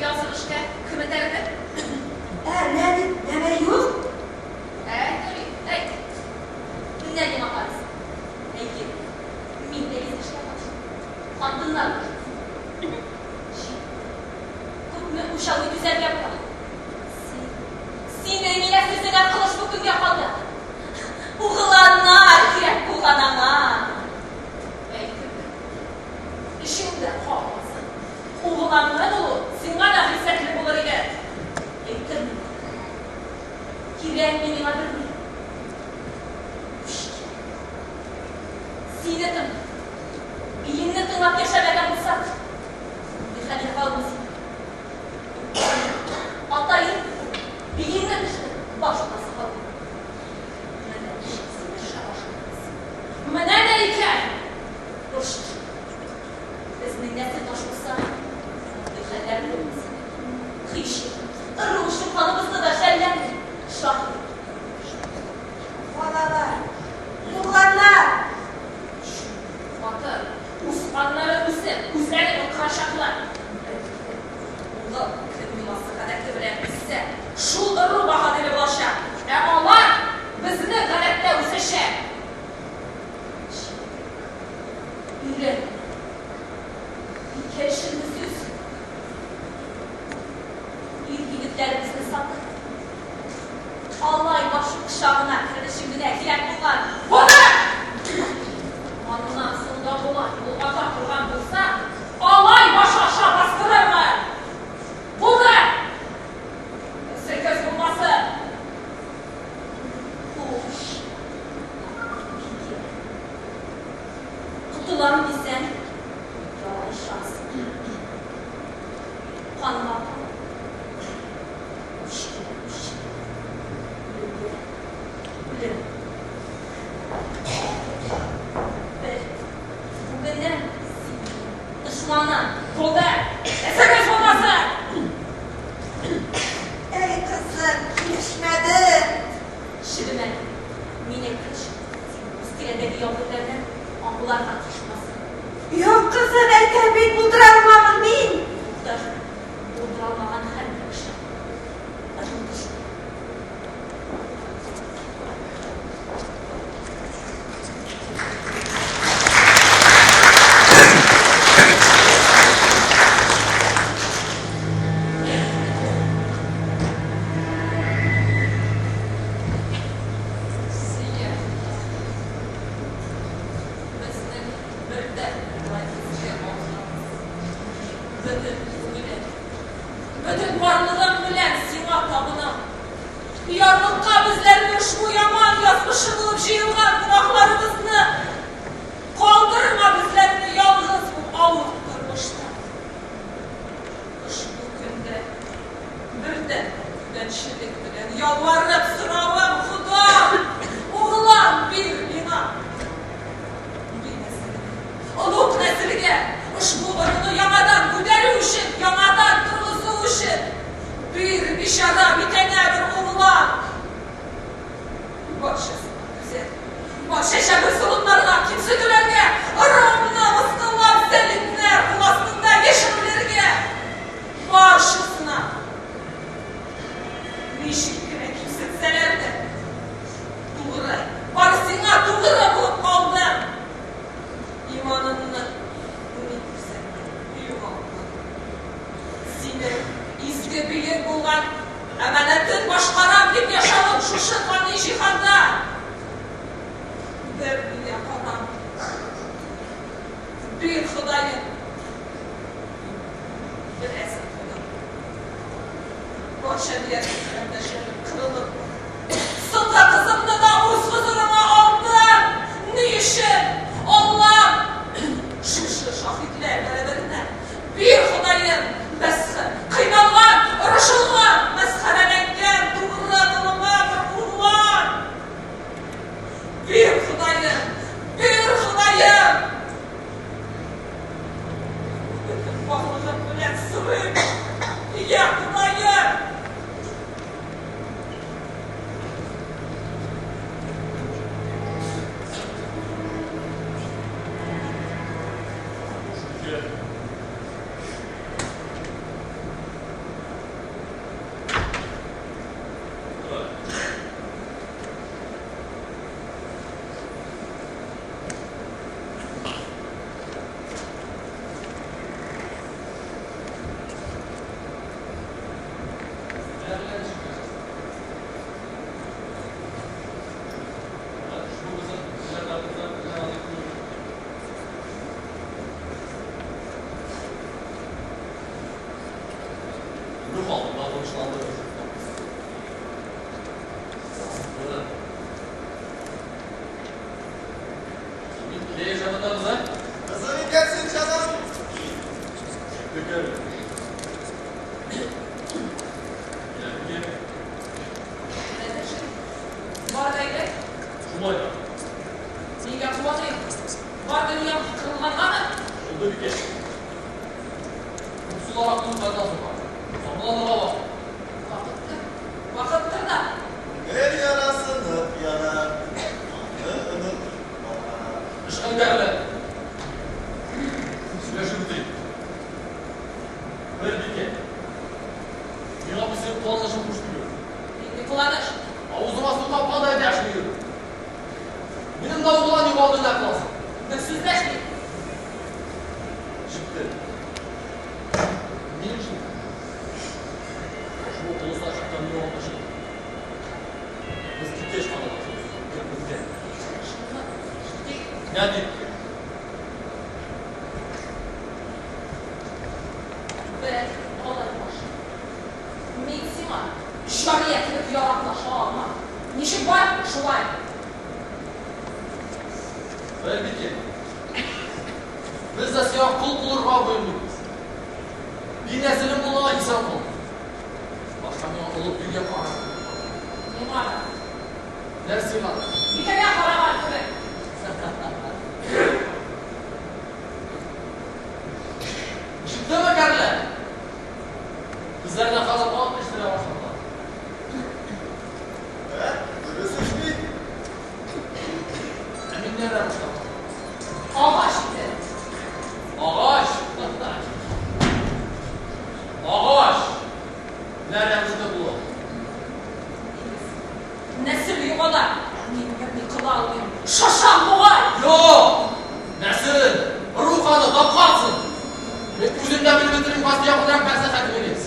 Язык эшкә кем этәрде? Ә, нә дип, нәмә юк. Әйт, әби, әйт. Менә миңа карыйсың. Әйе, мин дә изге эшкә катыштым. Хатыннар оешмасы. Җитте. Күпме үч алмый түзәргә була. Син, синең илә сүзеңә кылыш бу көнгә калды. Угыланнар кирәк булган аңа. Әйтермен. Эчеңдә калмасын. Угыланны булу сиңа да гыйззәтле булыр иде. Әйтермен. Кирәкми миңа берни. Үч кирәк. Сине тыңлап, биеңне тыңлап яшәмәгән булсак, мондый хәлгә калмас идек. Атаем, биеңне төшереп, баш буласы калды. Менә ничек син төшә башладыгыз. Менә дә икән! Борчылма. Безне Котылам дисәң, ялгышасың. Канга кан. Үчкә үч. Үлемгә үлем. Бел, бүгеннән син минем дошманым. Булды! Эзегез булмасын! Әй, кызым, килешмәде. Чебемә, мин әйткәч, син үз тирәндәге яугирләрне аңларга тиеш буласың. Юк, кызым, әйтәм бит, булдыра алмамын мин. Булдыр. Булдыра алмаган һәрбер кеше. Ырылды шул. Сөя. Безнең бердәм болай искә алсабыз. Бөтен күңелем, бөтен барлыгым белән сиңа табынам. Ярлыкка безләрнең ошбу яман язмышы булып җыелган гөнаһларыбызны. Калдырма безләрне ялгыз бу авыр тормышта. Ошбу көндә бердәм түбәнчелек белән ялварып соравым, Ходам, углан бир миңа. Би нәселенә, олуг нәселгә ошбу ыруны яңадан күтәрү өчен, яңадан торгызу өчен бир бичара бикәңә бер углан. Барчасына түзәр. Барча җәбер-золымнарга, кимсетүләргә, ыруымны мыскыллап зәлимнәр кул астында яшәүләргә, барчасына. Ничек кенә кимсетсәләр дә, тугры, бары сиңа тугры булып калдым. Иманымны ни күрсәм дә югалтмадым. Синең изге биең булган әманәтен башкарам дип яшәвем шушы фани җиһанда. Бер миңа карамый. Бир, Ходаем. Беләсең, Ходам. Барча диярлек карендәшләрем кырылып, соңгы кызымны да үз хозурыңа алдым. Ни өчен? Аллам! Шушы шаһитләр бәрабәренә бир, Ходаем, мәсхә, кыйналган, орышылган, мәсхәрәләнгән тугры колыңа бер углан. Бир, Ходаем, бир, Ходаем! Бөтен барлыгым белән сорыйм, йа Ходаем! Ruh altında konuşlandı. Кызым икәнсең, җаным. Бар да әйбәт. Шулай да. Нигә куаныйм? Бар дөньям кырылгангамы? Булды бикә. Күп сулар аккан кайдан соң? Сабыланырга вакыт. Вакыттыр. Вакыттыр да. Күңел ярасы нык яра, аны онытып бара. Эш әңгәрле. Сөйләшеп үтик. Бер бикә. Миңа бу синең кыланышың хуш түгел. Нинди кыланыш? Авызыма су капкандай дәшми йөр. Минем дә углан югалды нә кыласың? Бер сүз дәшми. Җитте. Ни өчен? Шул олысына чыккан югалтышы. Без киткәч калабыз. Безгә. Шуны тик Нә дип? Бер алай баш. Мин сиңа җария кебек яраклаша алмам. Ничек бар, шулай. Бер бикә. Без дә сиңа кол булырга боермыйбыз. Би нәселең булуыңа исән кал. Башка миңа олы бигә каршы. Миңа да. Нәрсә сиңа да? Бикәгә караган кебек. Ишеттеңме, кәрлә? Безләрне хәзер ат иштерә башладылар. Ә, дөрес эш бит. Ә мин нәрсә башладым? Агач ите. Агач! Агач! Нәрсә эште була? Нәсел югала. Мин берни кыла алмыйм. Шашам бугай. Юк! Нәсел! Рух аны тапкансың! Мин үзем дә белеп бетермим кайсы ягынрак мәслихәтегез.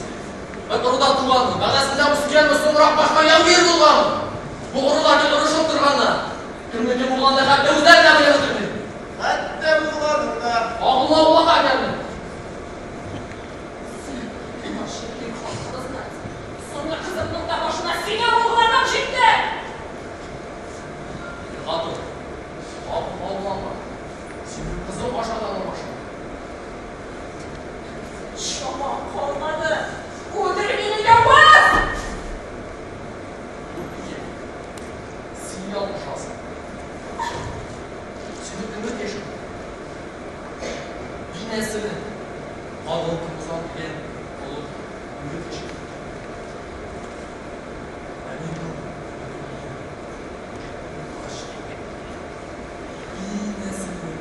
Мин ыруда туганмын, мәгънәсендә үскәнмен, соңрак башка яугир булганмын. Бу ырулар гел орышып торганнар. Кемнеке булганны хәтта үзләре дә белеп бетерми. Хәтта угланың да. Агулы аулака икәнмен. Син баш иттең халкыбызны. Соңгы кызымның да башына синең угланың җитте. Хатын, агу аулама. Синең кызың ашады аның башын. Чама калмады. Үтер мине, явыз! Юк, бикә. Син ялгышасың. Синең өмет яши. Би нәселе гадел тумыса дигән олы өмет яши. Ә мин бу агач. Би нәселе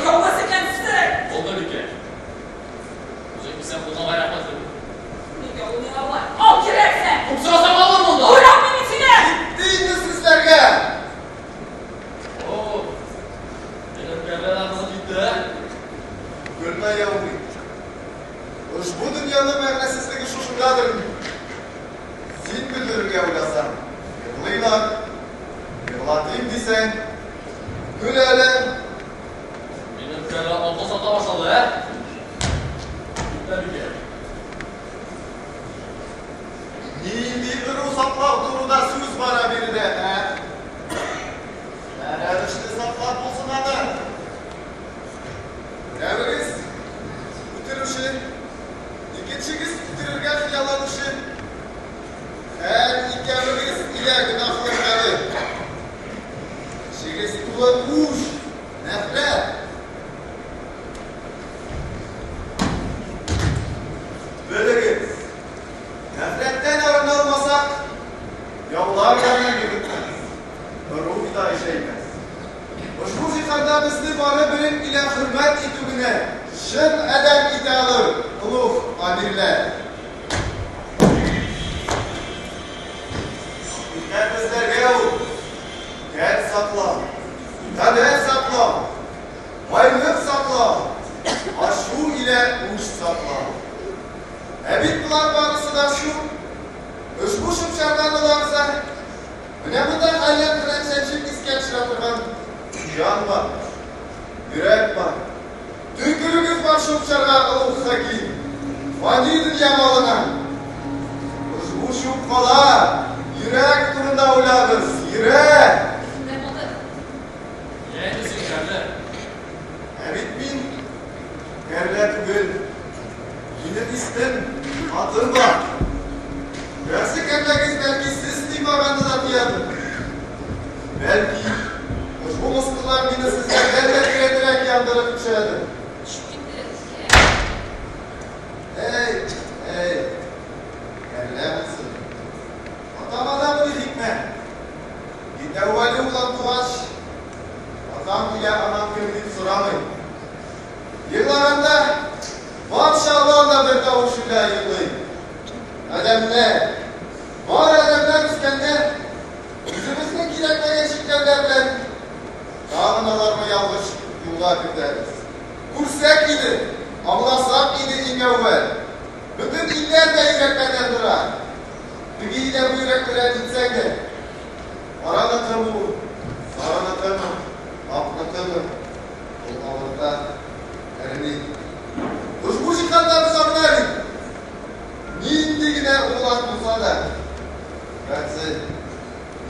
Явыз икәнсең! Булды, бикә. Үзең исән булганга рәхмәт бит. Нигә ул миңа болай? Ал кирәксә! Күп сорасаң алырмын монда. Күрәм мин сине! Җитте инде сүзләргә! О, минем кәрлә кызып китте, ә? Көлмә, яугир. Ошбу дөньяның мәгънәсезлеге шушындадыр инде. Син көлдерергә уйласаң, еглыйлар. Еглатыйм дисәң, көләләр. Минем кәлә акыл сата башлады, ә? Китә бикә. Нинди ыру саклау турында сүз бара биредә, ә? Ә рәвешле саклап булсын аны. Берәвегез үтерүче, икенчегез үтерергә хыялланучы. Һәр икәвегез илә гөнаһлы хәле. Эчегез тулы үч, нәфрәт. Белегез, нәфрәттән арына алмасак, яулар да мәңге бетмәс, ыруг та ишәймәс. Ошбу җиһанда безне бары белем илә хөрмәт итү генә чын адәм итә алыр, олуг амирләр. Хакыйкать эзләргә ул, тән саклау, гадәт саклау, байлык саклау, ачу илә үч саклау. Ә бит болар барысы да чүп, ошбу чүп-чардан аларса, Менә монда хәлләр белән чәнчеп искә төшерә торган җан бар, йөрәк бар. Төкерегез бар чүп-чарга, олуг хаким, фани дөнья малына. Ошбу чүп кала, йөрәк турында уйлагыз, йөрәк! Менә булды. Йә инде син, кәрлә. Ә бит мин кәрлә түгел. Минем истем, атым бар. Бәгъзе кәрләгез бәлки сез тыймаганны да тыядыр. Бәлки, ошбу мыскыллар мине сезләрдән дә тирәнрәк яндырып төшерәдер. Чүп инде, кирәк. Әй, әй, кәрлә булсын. Атамадамыни хикмәт? Бит әүвәле углан тугач, атам илә анам кем дип сорамый. Еглаганда, барча алар да бер тавыш илә еглый. Адәмнәр, бар адәмнәр үскәндә, үзебезнең кирәкмәгән чикләүләр белән тагын аларны ялгыш юлга кертәбез. Күрсәк иде, аңласак иде иң әүвәл, бөтен илләр дә йөрәкләрдән тора. Теге илә бу йөрәк белән җитсәң дә, караныкымы ул, сарыныкымы, акныкымы, ул авырта, әрни. Ошбу җиһанда без аңна бит, нинди генә углан булса да, бәгъзе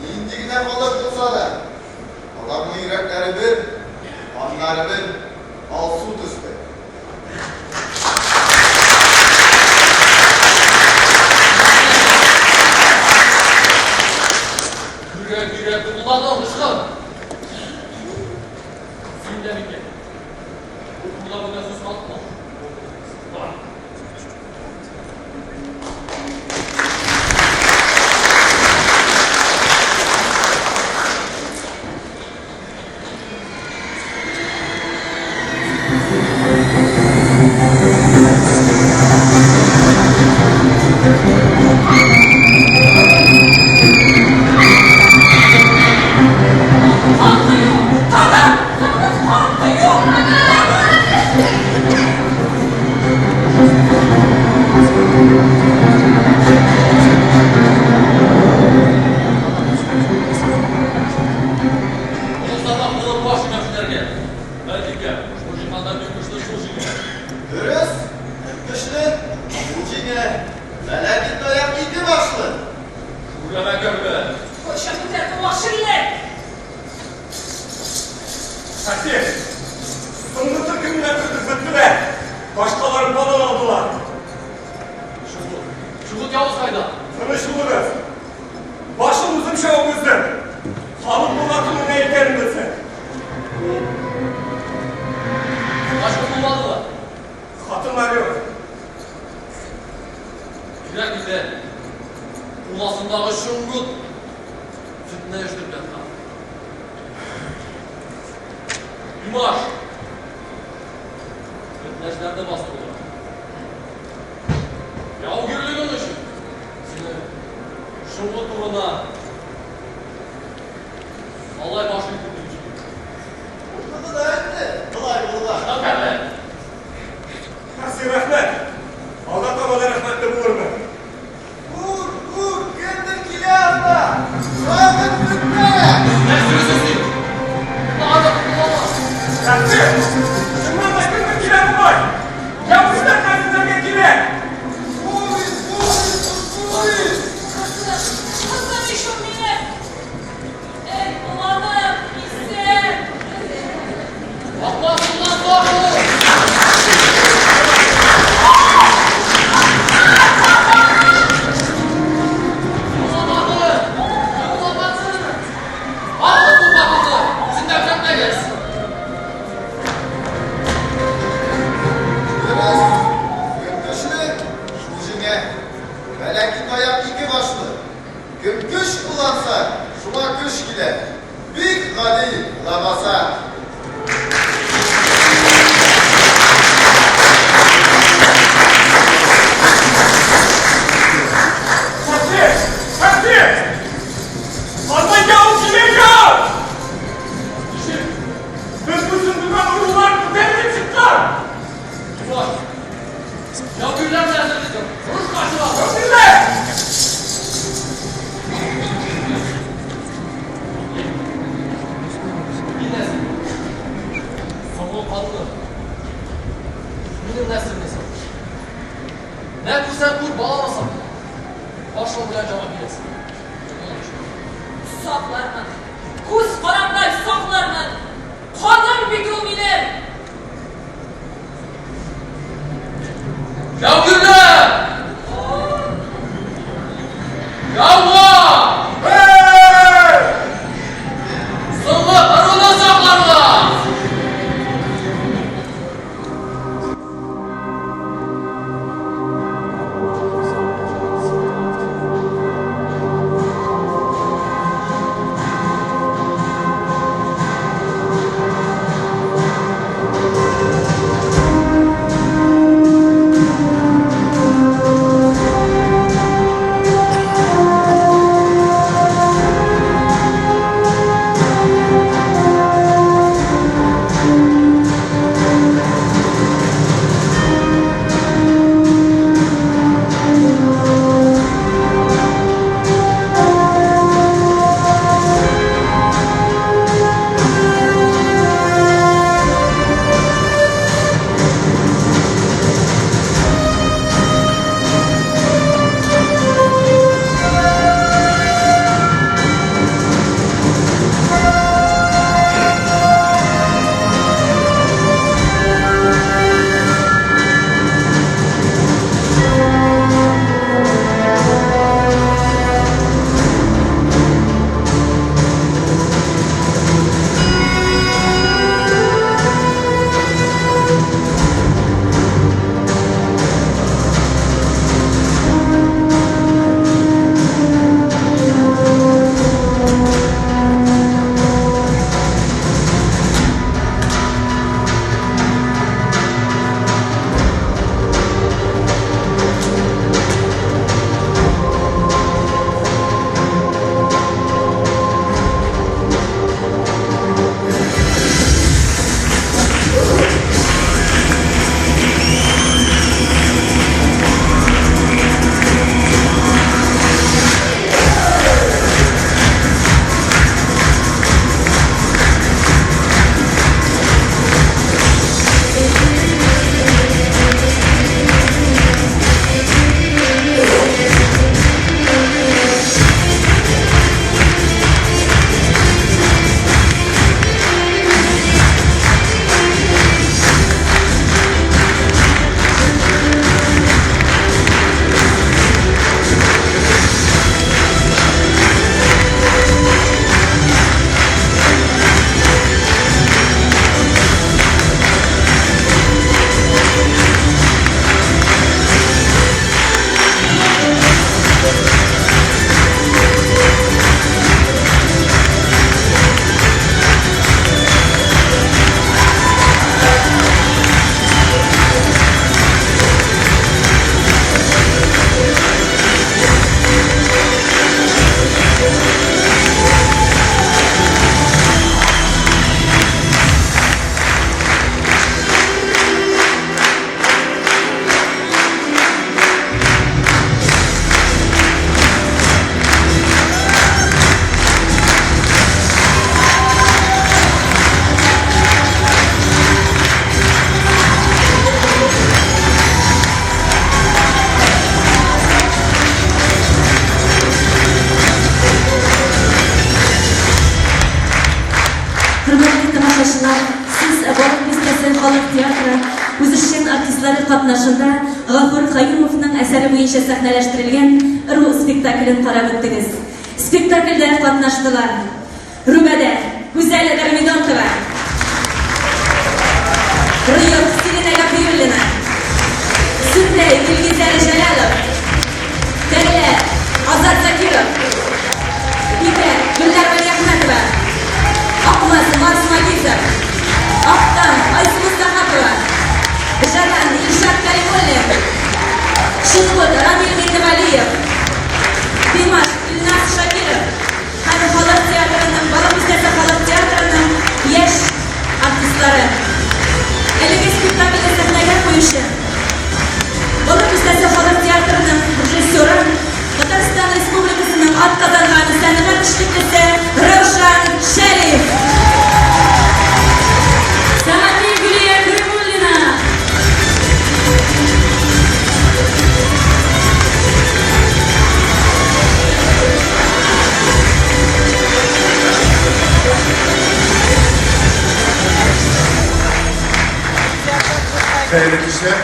Нинди генә халык булса да, аларның йөрәкләре бер, каннары бер, алсу төсле. Йөрәк, йөрәк тукылдады, гышкы. Син дә микән? Бу турыда бүтән сүз катма. Бар. Дөрес, көчле, ул җиңә. Вәләкин таяк ике башлы. Шүрләмә кәүлә. Кайчан бетәр бу вәхшилек? Хәсир, соңгы төркемне көтеп беттеләр. Башкаларын балан алдылар. Шугыт. Шугыт явыз кайда? Тыныч булыгыз. Башын үзем чабып өздем. Халык булган ни икәнен белсен. Башка булмадымы? Хатыннар юк. Кирәк иде. Кул астындагы шуңгыт фетнә оештырып яткан. Имаш! Фетнәчеләрне бастырдылар. Яугирлегең өчен сине шуңгыт урынына алай башы итеп билгелим. Булды да инде, болай булгач. Шәүкәтле! Хәсир, рәхмәт. Алга таба да рәхмәтле булырмын. Күр, күр, кемдер килә анда. Тагын фетнә! Нәрсә син? Тагын да котыла. Хәсир, чыннан да кемдер килә бугай. Явызлар хәзинәгә килә. Курис, курис, курис! Кызым, кызым ич ул минем! Эй, уланым, исән! Акмасыннан сак бул! Уламады! Уламады! Алыгыз бу хатынны! Үзен дә өшәтмәгез! Дөрес, кем көчле, шул җиңә. Вәләкин таяк ике башлы. Кем көч кулланса, шуңа көч килә. Бик гади лабаса. Хәсир, Хәсир! Анда яу килә, яу! Ничек? Без буйсындырган ырулар күтәрелеп чыккан. Юлбаш! Яугирләр белән әзерлек. Орышка чыгабыз! Яугирләр! Мин нәсел. Соңгы канлы. Минем нәселне сак. Нә күрсәң күр, баланы сак. Башың белән җавап бирәсең. Саклармын. Күз карамдай саклармын. Каным бит ул минем. Яугирләр! Яуга! Hey! Соңгы ыруны сакларга! халык театры үзешчән артистлары катнашында Гафур Каюмовның әсәре буенча сәхнәләштерелгән Ыру спектаклен карап үттегез. Спектакльдә катнаштылар Рүбәдә, Гүзәл Дормидонтова, Рыек, Сиринә Гафиуллина, Сүртәй, Илгизәр Җәләлов, Тәлә, Азат Закиров, Бикә, Гөлнар Вәлиәхмәтова, Акмаз, Марс Магизов, Актан, Айсылу Сәхапова, Жаран, Илшат Кәлимуллин, Шынгот, Рамил Миңневәлиев, Димаш, Илназ Шакиров һәм халык театрының, Балык Бистәсе халык театрының яшь артистлары. Әлеге спектакльне сәхнәгә куючы Балык Бистәсе халык театрының режиссеры, Татарстан Республикасының атказанган сәнгать эшлеклесе Раушан Шәриф. Сәгати Гөлия Кәримуллина. Хәерле кичләр.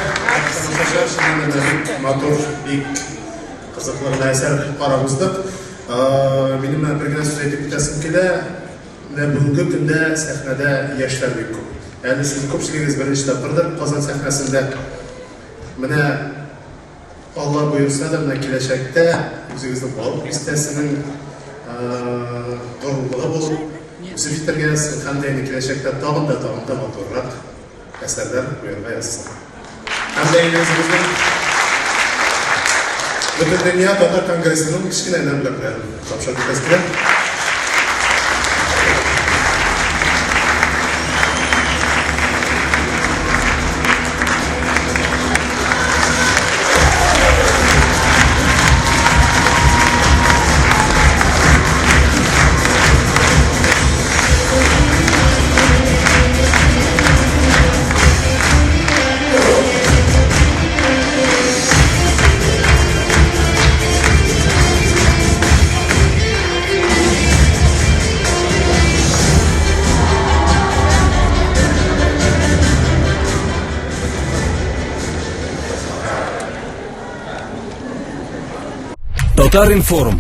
Тамашачылар, чыннан да бик матур, бик кызыклы гына әсәр карап уздык. Минем менә бер генә сүз әйтеп китәсем килә. Менә бүгенге көндә сәхнәдә яшьләр бик күп. Әле сез күпчелегегез беренче тапкырдыр Казан сәхнәсендә. Менә Алла боерса да, менә киләчәктә үзегезнең Балык Бистәсенең горурлыгы булып үсеп җитәргә язсын һәм дә инде киләчәктә тагын да тагын да матуррак әсәрләр куярга язсын. Һәм дә инде үзебезнең Бөтендөнья татар конгрессының кечкенә генә бүләкләрен тапшырып китәсе килә. Татар-информ.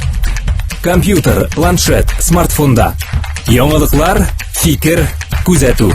Компьютер, планшет, смартфонда. Яңалыклар, фикер, күзәтү.